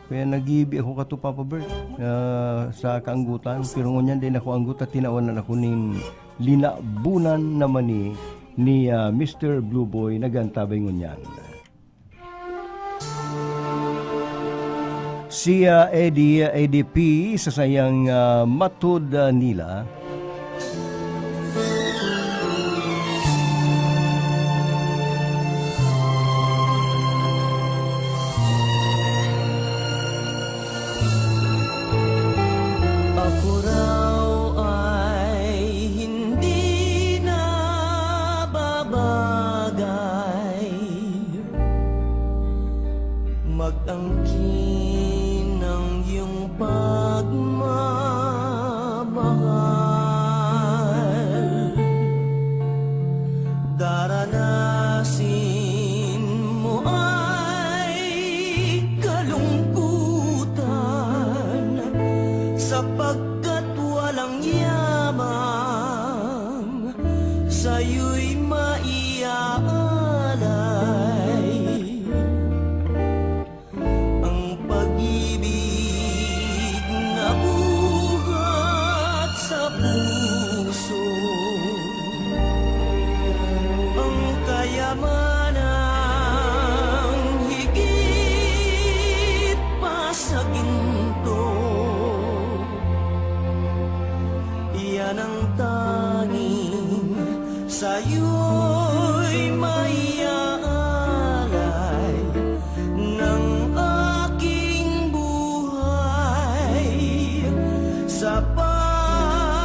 Kaya nagibi ako kato, Papa Bert, ah, sa kaanggutan. Pero ngunyan din ako anggot at tinawanan ako ning linabunan naman ni, ni, ah, Mister Blue Boy na gantabay ngunyan. Si, ah, Eddie, Eddie P, sa sayang, ah, Matod, ah, Nila. Ako raw ay hindi na babagay. Mag-angkin ang iyong pagmamahal. Sa'yo'y maiaalay ang pag-ibig na buhat sa puso, ang kayamanang higit pa sa ginto. Iyan ang tanging sa'yo'y maiaalay ng aking buhay sa pagsuyo.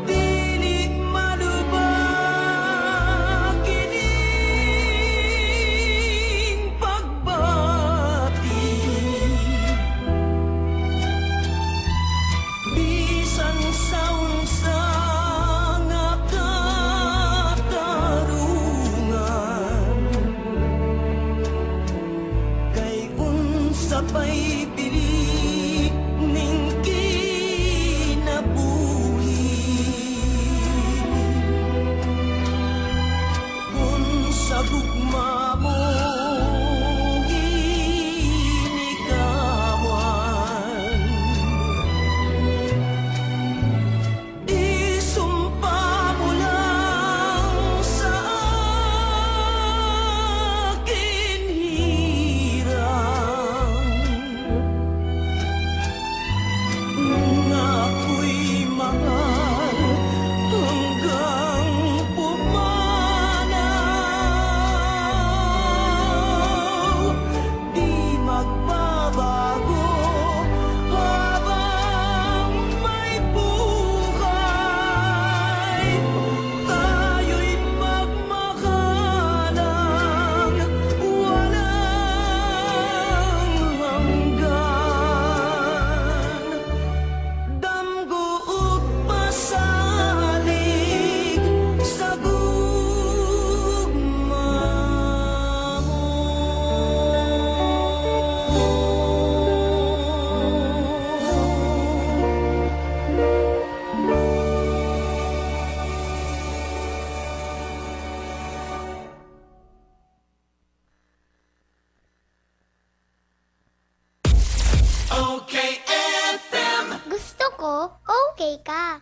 Dili malubak ining pagbati, bisan sa unsa nga katarungan. Kay unsa pa'y pili ning kinabuhi, kun sa gugma mo ginikawan? Isumpa mo lang sa akin hirang na ako'y mahal hanggang pumanaw. Di magbabago habang may buhay, tayo'y magmamahalang walang hanggan. Damgo ug pasalig sa gugma mo. Okay F M. Gusto ko, okay ka.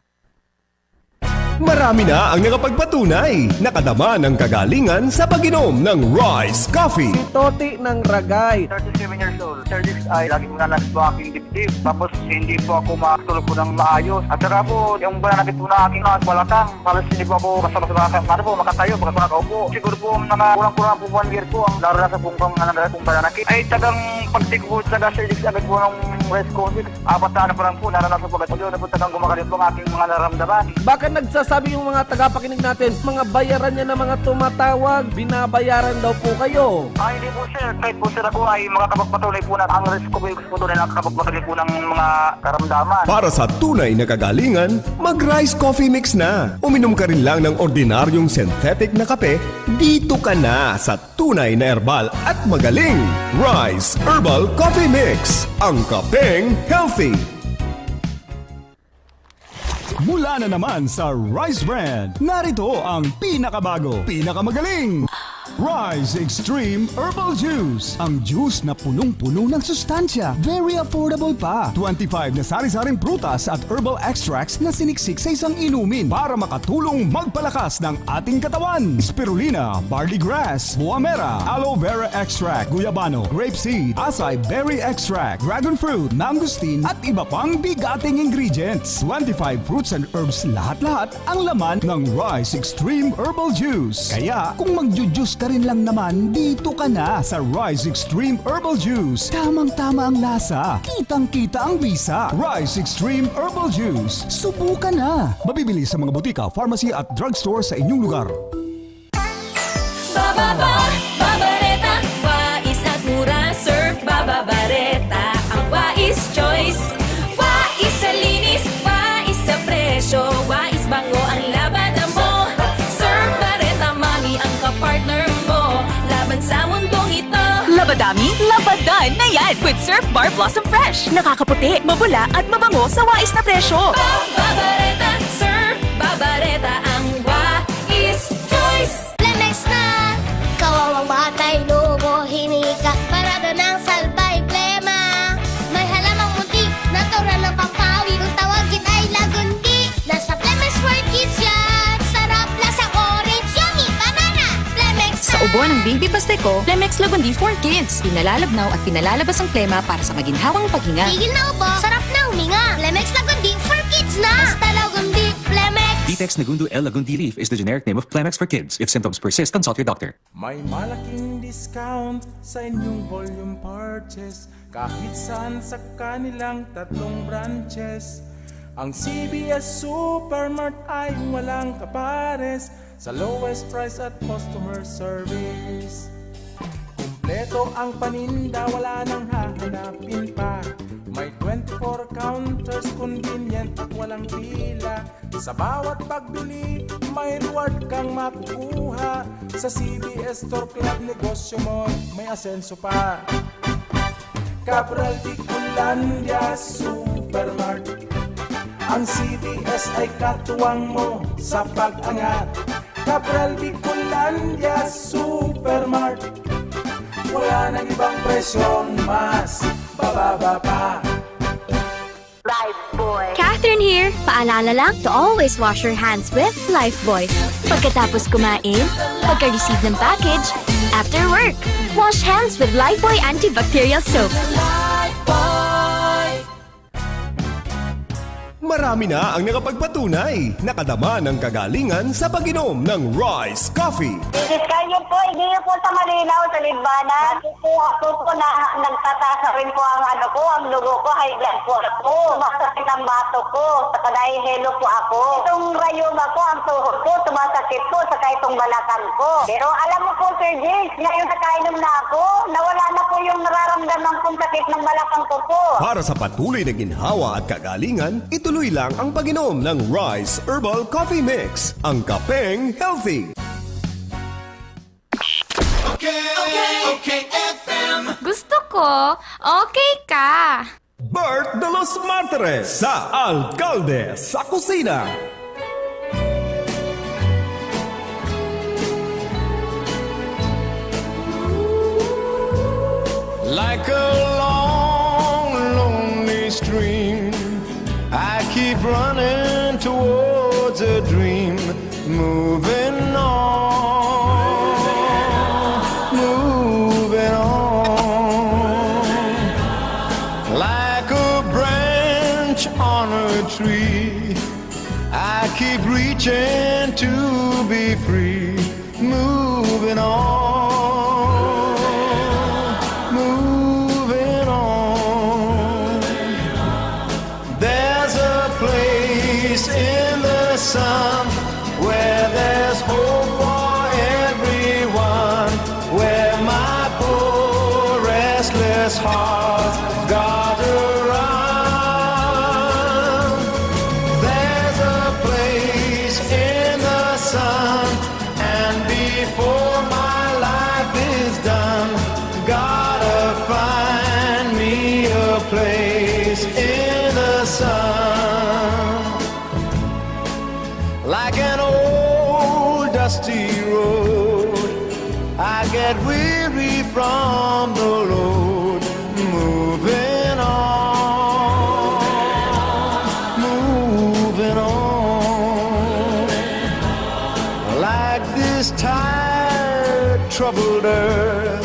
Marami na ang nakapagpatunay, nakadama ng kagalingan sa pag-inom ng Rise Coffee. Si Toti ng Ragay. Thirty-seven years old. Sir Dix ay laging nananakit po aking dibdib. Tapos hindi po ako makatulog po ng maayos. At saka po, yung pananakit po na aking mga balakang, halos hindi po ako basta-basta makaka-, ano po, makatayo, basta makaupo. Siguro po, mga kulang-kulang po one year po ang naranasan pong pang-, ano, pong pananakit. Ay, tagang pagtik po, taga Sir Dix agad po ng Rise Coffee. Apat na ano pa lang po, naranasan ko agad. Yun, napunta kang gumagaling po ang aking mga naramdaman. Baka nagsasabi yung mga tagapakinig natin, mga bayaran niya na mga tumatawag, binabayaran daw po kayo. Ah, hindi po, sir. Kahit po, sir, ako ay makakapagpatunay po na ang Rise Coffee po doon ay nakakapagpatunay po ng mga karamdaman. Para sa tunay na kagalingan, mag-Rise Coffee Mix na. Uminom ka rin lang ng ordinaryong synthetic na kape, dito ka na sa tunay na herbal at magaling. Rise Herbal Coffee Mix, ang kapeng healthy. Mula na naman sa Rise Brand, narito ang pinakabago, pinakamagaling Rise Extreme Herbal Juice. Ang juice na punong-puno ng sustansya, very affordable pa. Twenty-five na sari-saring prutas at herbal extracts na siniksik sa isang inumin para makatulong magpalakas ng ating katawan. Spirulina, barley grass, buamera, aloe vera extract, guyabano, grape seed, acai berry extract, dragon fruit, mangosteen, at iba pang bigating ingredients. Twenty-five fruits and herbs lahat-lahat ang laman ng Rise Extreme Herbal Juice. Kaya, kung magju-juice ka rin lang naman, dito ka na sa Rise Extreme Herbal Juice. Tamang-tama ang lasa, kitang-kita ang bisa. Rise Extreme Herbal Juice. Subukan na! Mabibili sa mga butika, pharmacy at drugstore sa inyong lugar. Bababa, Babareta, wais at mura, Surf Bababareta, ang wais choice. Wais sa linis, wais sa presyo, wais bango ang labada mo. Surf Bareta, mami ang kapartner mo laban sa mundong ito. Labadami, labadan na yan! With Surf Bar Blossom Fresh. Nakakaputi, mabula, at mabango sa wais na presyo. Babareta, Surf Babareta, ang wais choice. Plemex na! Kawawang batay, lobo, hinika. Parada ng salbay, plema. May halamang munti, natural na pampawi. Kung tawagin ay lagundi, nasa Plemex for Kids yan. Sarap, lasang orange, yummy, banana. Plemex Sa na! Ubo ng Baby Pasteco, Plemex Lagundi for Kids. Pinalalabnaw at pinalalabas ang plema para sa maginhawang paghinga. Tigil na ubo, sarap na huminga. Plemex Lagundi for Kids na! Basta Lagundi, Plemex! Vitex Negundo L Lagundi leaf is the generic name of Plemex for Kids. If symptoms persist, consult your doctor. May malaking discount sa inyong volume purchase kahit saan sa kanilang tatlong branches. Ang C B S Supermart ay walang kapares sa lowest price at customer service. Kumpleto ang paninda, wala nang hahanapin pa. May twenty-four counters, convenient at walang pila. Sa bawat pagbili, may reward kang makukuha. Sa C B S Store Club, negosyo mo may asenso pa. Cabral Bicolandia Supermart. Ang C B S ay katuwang mo sa pag-angat. Cabral Bicolandia Supermart. Wala nang ibang presyong mas bababa pa. Lifebuoy. Catherine here. Paalala lang to always wash your hands with Lifebuoy. Pagkatapos kumain, pagka-receive ng package, after work. Wash hands with Lifebuoy antibacterial soap. Marami na ang nakapagpatunay, nakadama ng kagalingan sa pag-inom ng Rice Coffee. Discount yun po, hindi yun po sa Malinaw, sa Libana. Dati po ako po na nagtataas na rin po ang ano ko, ang dugo ko, high blood po ako. Sumasakit ang bato ko, saka nahihilo po ako. Itong rayuma ko, ang tuhod ko, sumasakit po, saka itong balakang ko. Pero alam mo po, Sir James, ngayon nakainom na ako, nawala na po yung nararamdaman kong sakit ng balakang ko po. Para sa patuloy na ginhawa at kagalingan, ituloy lang ang pag-inom ng Rice Herbal Coffee Mix, ang kapeng healthy. Okay, okay, F M. Gusto ko, okay ka. Bert de los Martires sa Alkalde sa Kusina. Like a long, lonely stream, I keep running towards a dream, moving on, moving on. Like a branch on a tree, I keep reaching to be free, moving on, moving on. There's a place in the sun where there's hope for everyone, where my poor restless heart gather round. There's a place in the sun, and before my life is done, gotta find me a place in the sun. Like an old dusty road, I get weary from the load, moving on, moving on. Like this tired, troubled earth,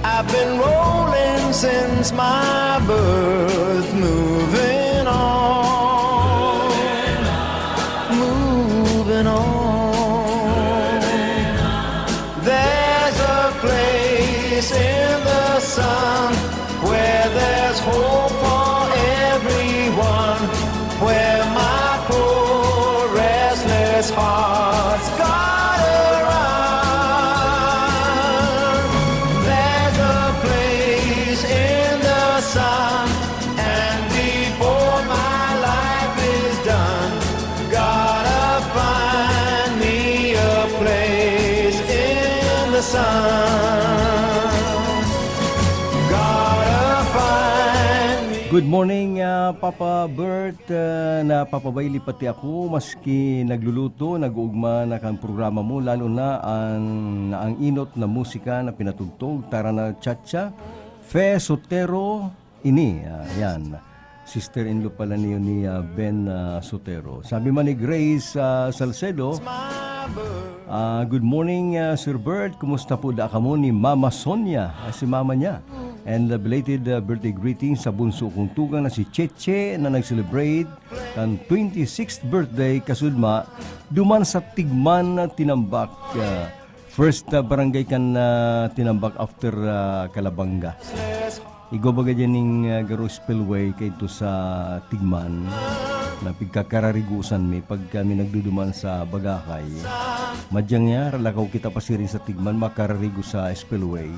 I've been rolling since my birth, moving on, moving on. There's a place in the sun where there's hope for everyone, where my poor restless heart's got a run. There's a place in the sun, and Good morning, ah, Papa Bert. Ah, napapabayli pati ako, maski nagluluto, nag-uugma na kan programa mo, lalo na an, na ang inot na musika na pinatugtog, Tara na Cha-Cha, Fe Sotero, ini, ah, yan. Sister-in-law pala niyo ni, ah, Ben, ah, Sotero. Sabi man ni Grace, ah, Salcedo, ah, "Good morning, ah, Sir Bert. Kumusta po da kamo ni Mama Sonia?" Ah, si mama niya. And, ah, belated, ah, birthday greetings sa bunso kong tugang na si Cheche na nag-celebrate kan twenty-sixth birthday kasudma duman sa Tigman na Tinambak. Ah, first, ah, barangay kan, ah, Tinambak after, ah, Calabanga. Igwa baga dyan ning, ah, garo spillway kaidto sa Tigman na pigkakararigusan mi pag kami nagduduman sa Bagakay. Madyang niya, ralakaw kita pasiring sa Tigman, makararigo sa spillway.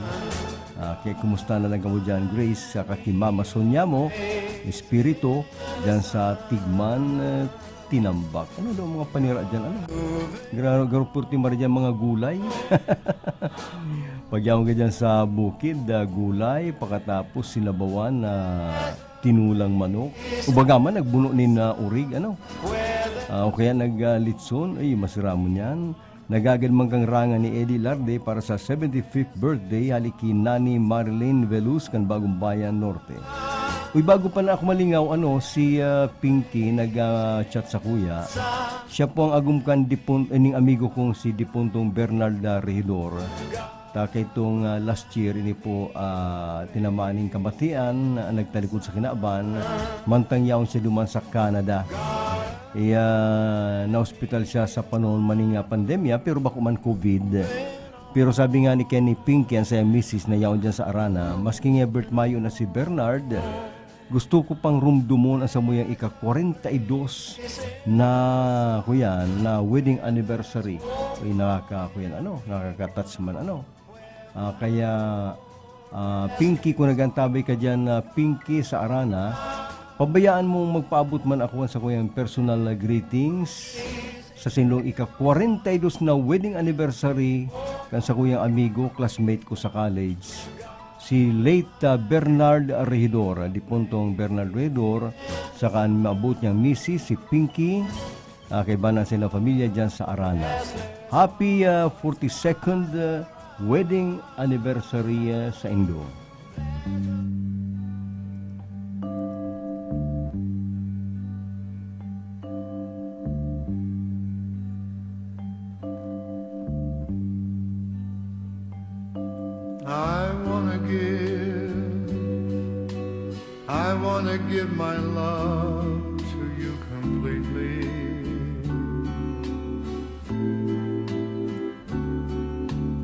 Ah, kaya kumusta na lang kamo dyan, Grace, saka ki Mama Sonia mo, Espiritu, dyan sa Tigman, eh, Tinambak. Ano daw mga panira dyan, ano? Gra-, garo purti mari dyan mga gulay. Pagyaon ka dyan sa bukid, ah, gulay, pakatapos sinabawan na tinulang manok. Ubaga man, nagbuno nin, ah, urig, ano? Ah, o kaya nag, ah, litson, ay, masira mo niyan. Nagagad man kang rangan ni Eddie Larde para sa seventy-fifth birthday hali ki Nani Marilyn Veluz kan Bagong Bayan Norte. Uy, bago pa na ako malingaw, ano, si, ah, Pinky nag, ah, chat sa kuya. Siya po ang agom kan dipun-, ining amigo kong si dipuntong Bernard, ah, Rehidor. Ta kaitong, ah, last year, ini po, ah, tinamaan nin kamatian, ah, nagtalikod sa kinaban, mantang yaon siya duman sa Canada. Iya, naospital siya sa panahon man ning, ah, pandemya, pero bako man COVID. Pero sabi nga ni Kenny Pinky, an saiyang misis na yaon diyan sa Arana, maski nga birth mayo na si Bernard, gusto ko pang rumdomon an samuyang ika-kwarenta y dos na, kuyan, na wedding anniversary. Uy, nakaka-, kuyan, ano, nakaka-touch man, ano. Ah, kaya, ah, Pinky, kung nag-antabay ka diyan na Pinky sa Arana, pabayaan mong magpaabot man ako sa kuyang personal na greetings sa sindong ika-kwarenta y dos na wedding anniversary kan sa kuyang amigo, classmate ko sa college, si late, ah, Bernard Rehidor, ah, dipuntong Bernard Rehidor, saka an maabot niyang misis, si Pinky, ah, kaiba na sila pamilya dyan sa Arana. Happy, ah, forty-second, ah, wedding anniversary, ah, sa indo. I wanna give, I wanna give my love to you completely.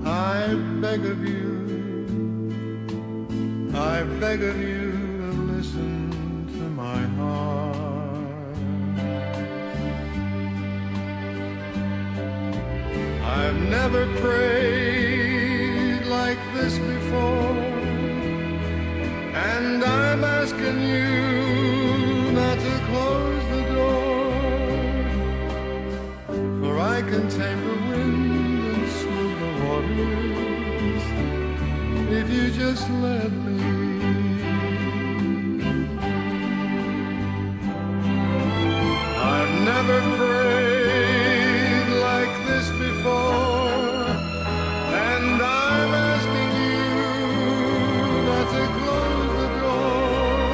I beg of you, I beg of you to listen to my heart. I've never prayed like this before, and I'm asking you not to close the door, for I can tame the wind and smooth the waters if you just let me. I've never prayed like this before, and I'm asking you not to close the door,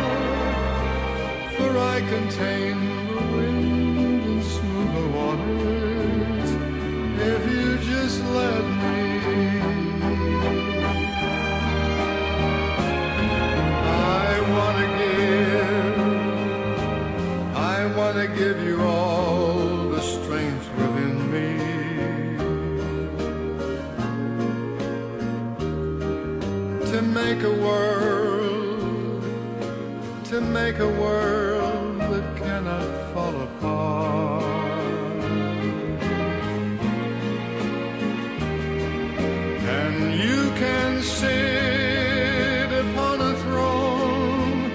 for I can tame the wind and smooth the waters if you just let me. I wanna give, I wanna give you all the strength within me to make a world, to make a world that cannot fall apart. And you can sit upon a throne.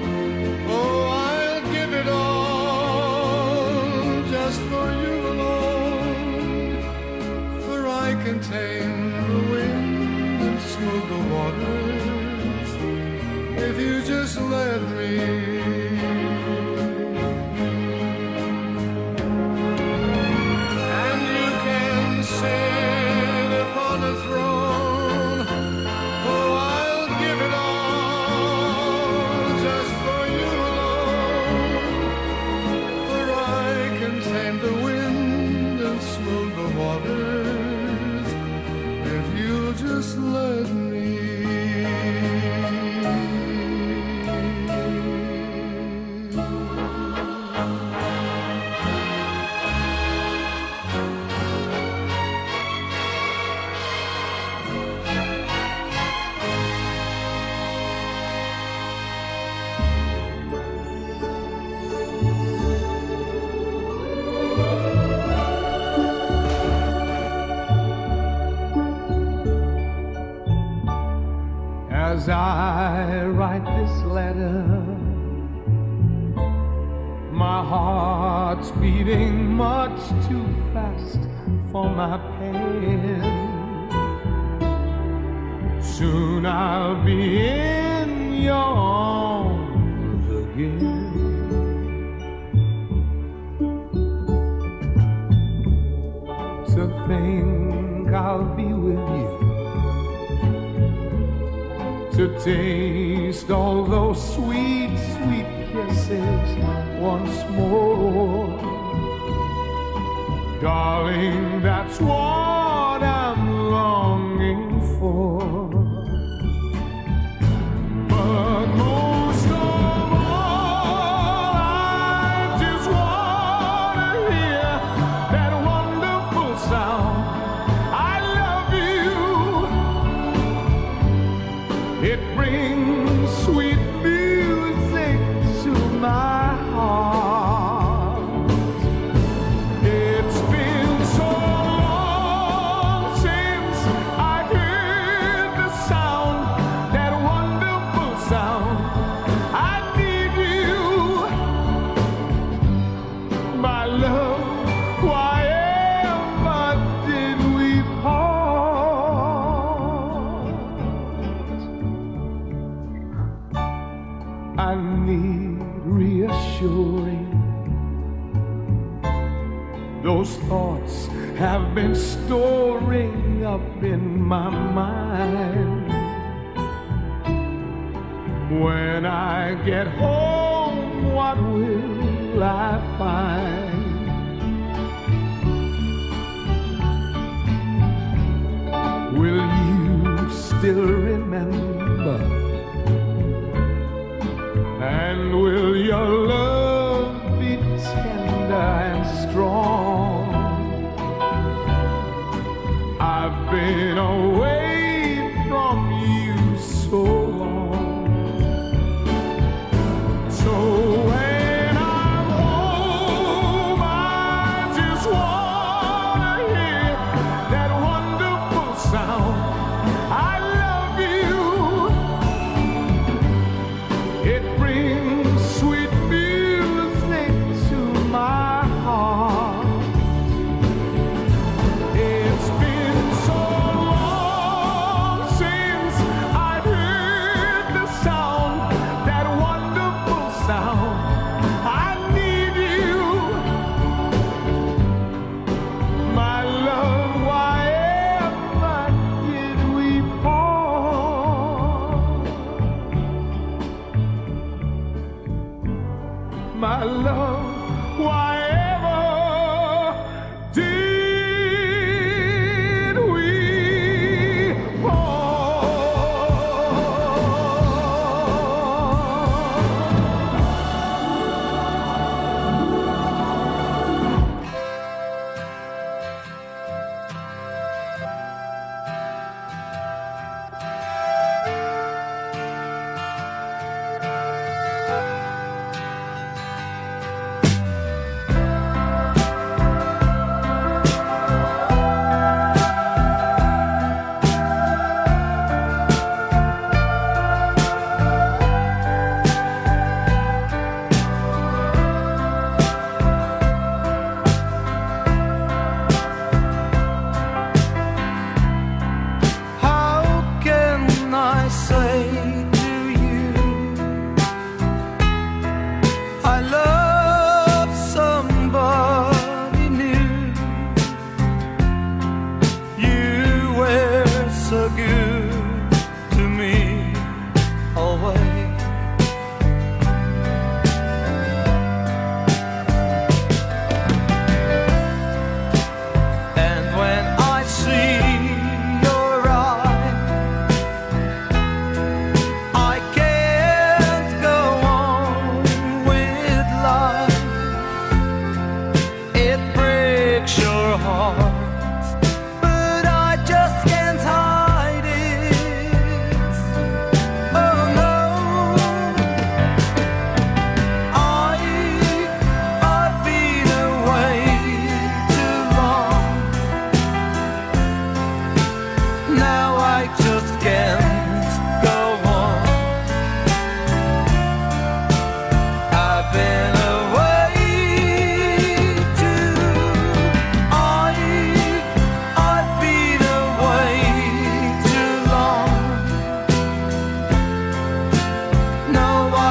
Oh, I'll give it all just for you alone. For I can tame the wind and smooth the waters if you just let me. This letter, my heart's beating much too fast for my pen. Soon I'll be in your arms again. To think I'll be with you, to taste all those sweet, sweet kisses once more. Darling, that's what I'm longing for. But most of all, I just wanna hear that wonderful sound. I love you. It brings sweet music to my heart. It's been so long since I heard the sound, that wonderful sound. I need you, my love. Why ever did we part? I need reassuring. Those thoughts have been storing up in my mind. When I get home, what will I find? Will you still remember? And will your love be tender and strong? I've been away from you so long. So when I'm home, I just wanna hear that wonderful sound. I love you. It brings sweet music to my heart. It's been so long since I've heard the sound, that wonderful sound. I need you, my love. Why ever did we part? My love, why ever did we part?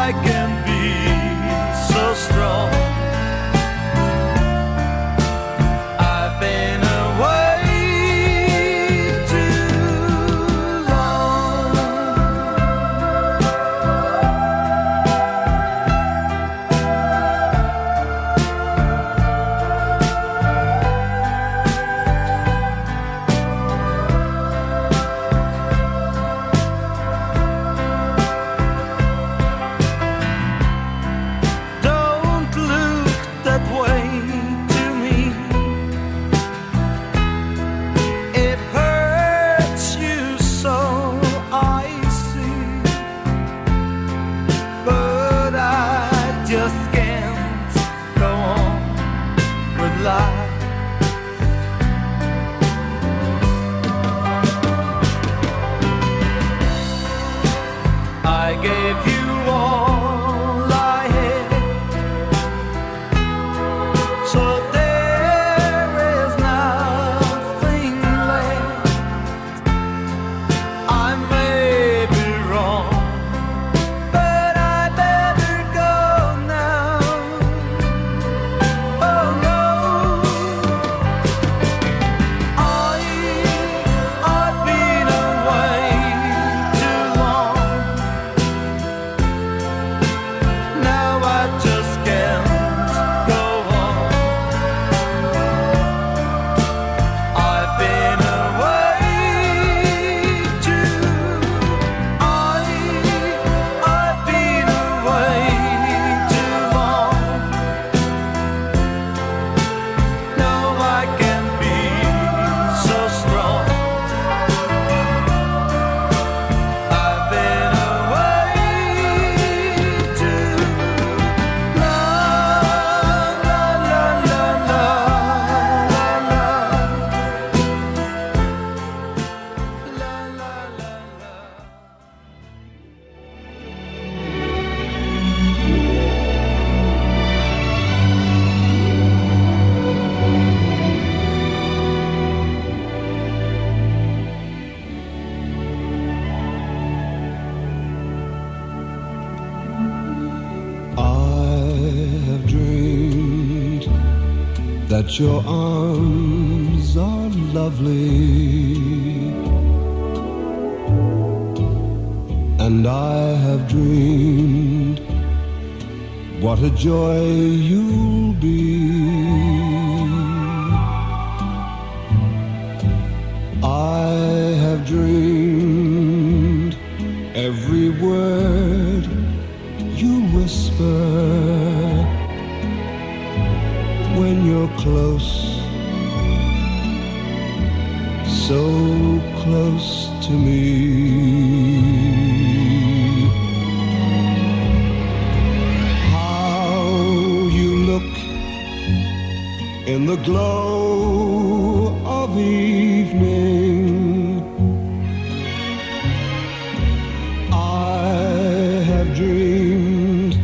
I can be so strong. I've been away too long. Don't look that way to me. It hurts you so, I see. But I just can't go on with life. I gave you all I had, so there is nothing left. I may be wrong, but I better go now. Oh no, I, I've been away too long. Now I just can't go on. I've been away too, I, I've been away too long. No, I can be so strong. I've been away too long, long, long, long, long, long. I have dreamed that your arms are lovely, and I have dreamed what a joy you'll be. I have dreamed every word you whisper when you're close, so close to me. How you look in the glow of evening. I have dreamed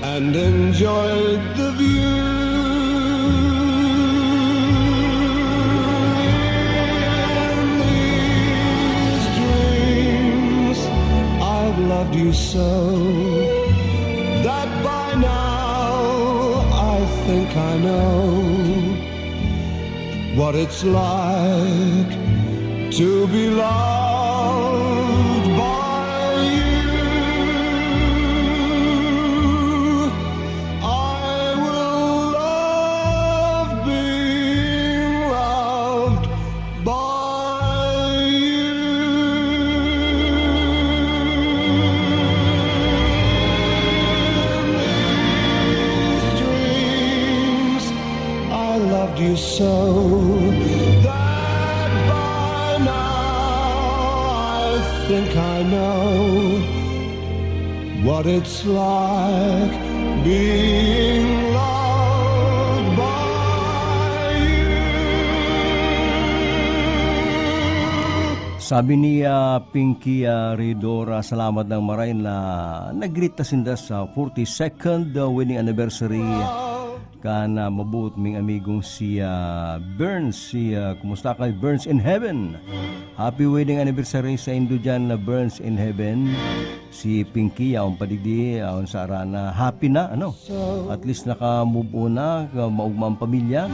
and enjoyed the view. In these dreams, I've loved you so that by now I think I know what it's like to be loved by you. I will love being loved by you. In these dreams, I loved you so that by now I think I know what it's like being loved by you. Sabi ni, ah, Pinky, ah, Ridora, salamat ng maray na nag-greet na sinda sa forty-second, ah, wedding anniversary. Kan, ah, mabuot ming amigong si, ah, Burns. Si, ah, kumusta ka, Burns in Heaven? Happy wedding anniversary saindo diyan na Burns in Heaven. Si Pinky, yaon pa digdi, yaon sa Arana. Happy na, ano? At least naka-move on na, ka-, maugma ang pamilya.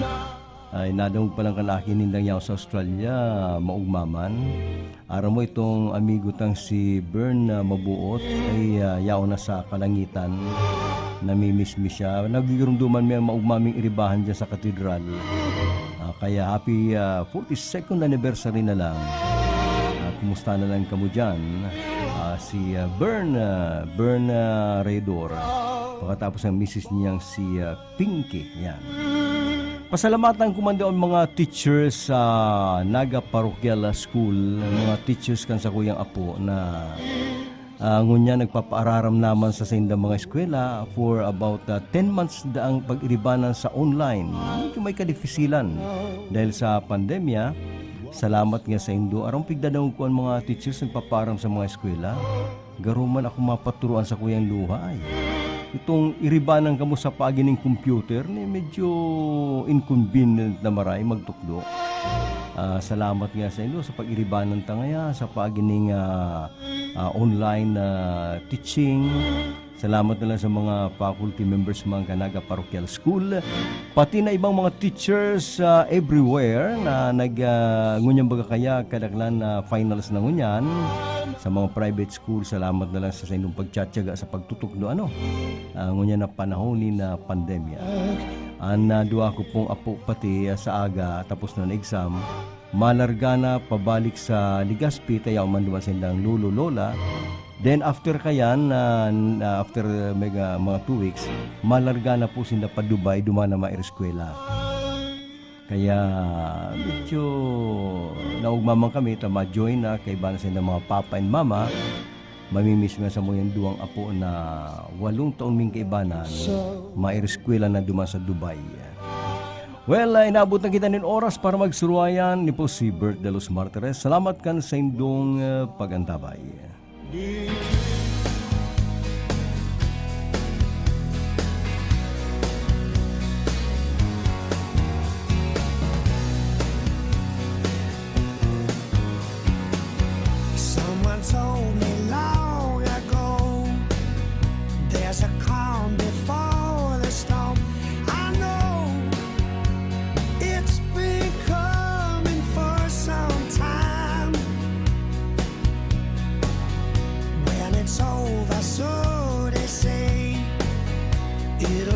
Ay, nadangog pa lang kan aki nindang yaon sa Australia, maugma man. Aram mo itong amigo tang si Bern na mabuot ay, ah, yaon na sa kalangitan. Namimiss mi siya. Nagigirumduman mi ang maugma ming iribahan diyan sa katedral. Ah, kaya happy, ah, forty-second anniversary na lang. Ah, kumusta na lang kamo diyan? Ah, si, ah, Bern, ah, Bern, ah, Redor. Pagkatapos ang misis niyang si, ah, Pinky. Yan. Pasalamatan ko man daw ang mga teachers sa Naga Parochial School, mga teachers kan sakuyang apo na, ah, ngunyan nagpapaararam naman sa saindang mga eskwela for about, ah, ten months daang pag-iribanan sa online. Medyo may kadifisilan dahil sa pandemya. Salamat nga saindo. Aram pigdadangog ko ang mga teachers nagpapaaram sa mga eskwela. Garo man ako mapaturuan sa kuyang luha, ay. Itong iribanan kamo sa paagi ning computer, ni medyo inconvenient na maray magtukdo. Ah, salamat nga saindo sa pag-iribanan ta ngaya, sa paagi ning, ah, ah, online, ah, teaching. Salamat na lang sa mga faculty members, mga Kanaga Parochial School. Pati na ibang mga teachers, ah, everywhere na nag, ah, ngunyan baga kaya kadaklan na finals na ngunyan sa mga private school. Salamat na lang sa, sa inyong pagtsatsaga sa pagtutukdo, ano, ah, ngunyan na panahon ni na pandemya. An, ah, duwa ko pong apo pati, ah, sa aga, tapos na ang exam, malarga na pabalik sa Legazpi, ta yaon man duman sindang lolo, lola. Then after kayan, ah, n-, ah, after mga, mga two weeks, malarga na po sinda pa Dubai, duman na maereskwela. Kaya medyo naugma man kami ta ma-join na kaiba na sinda mga papa and mama. Mamimiss man samuyang duwang apo na walong taon ming kaibanan, maereskwela na duman sa Dubai. Well, ah, inabot na kita nin oras para magsuruayan. Ni po si Bert de los Martires. Salamat kan saindong, ah, pag-antabay. Someone told me long ago, there's a calm before the storm. I know it's been coming for some time. When it's over, so they say, it'll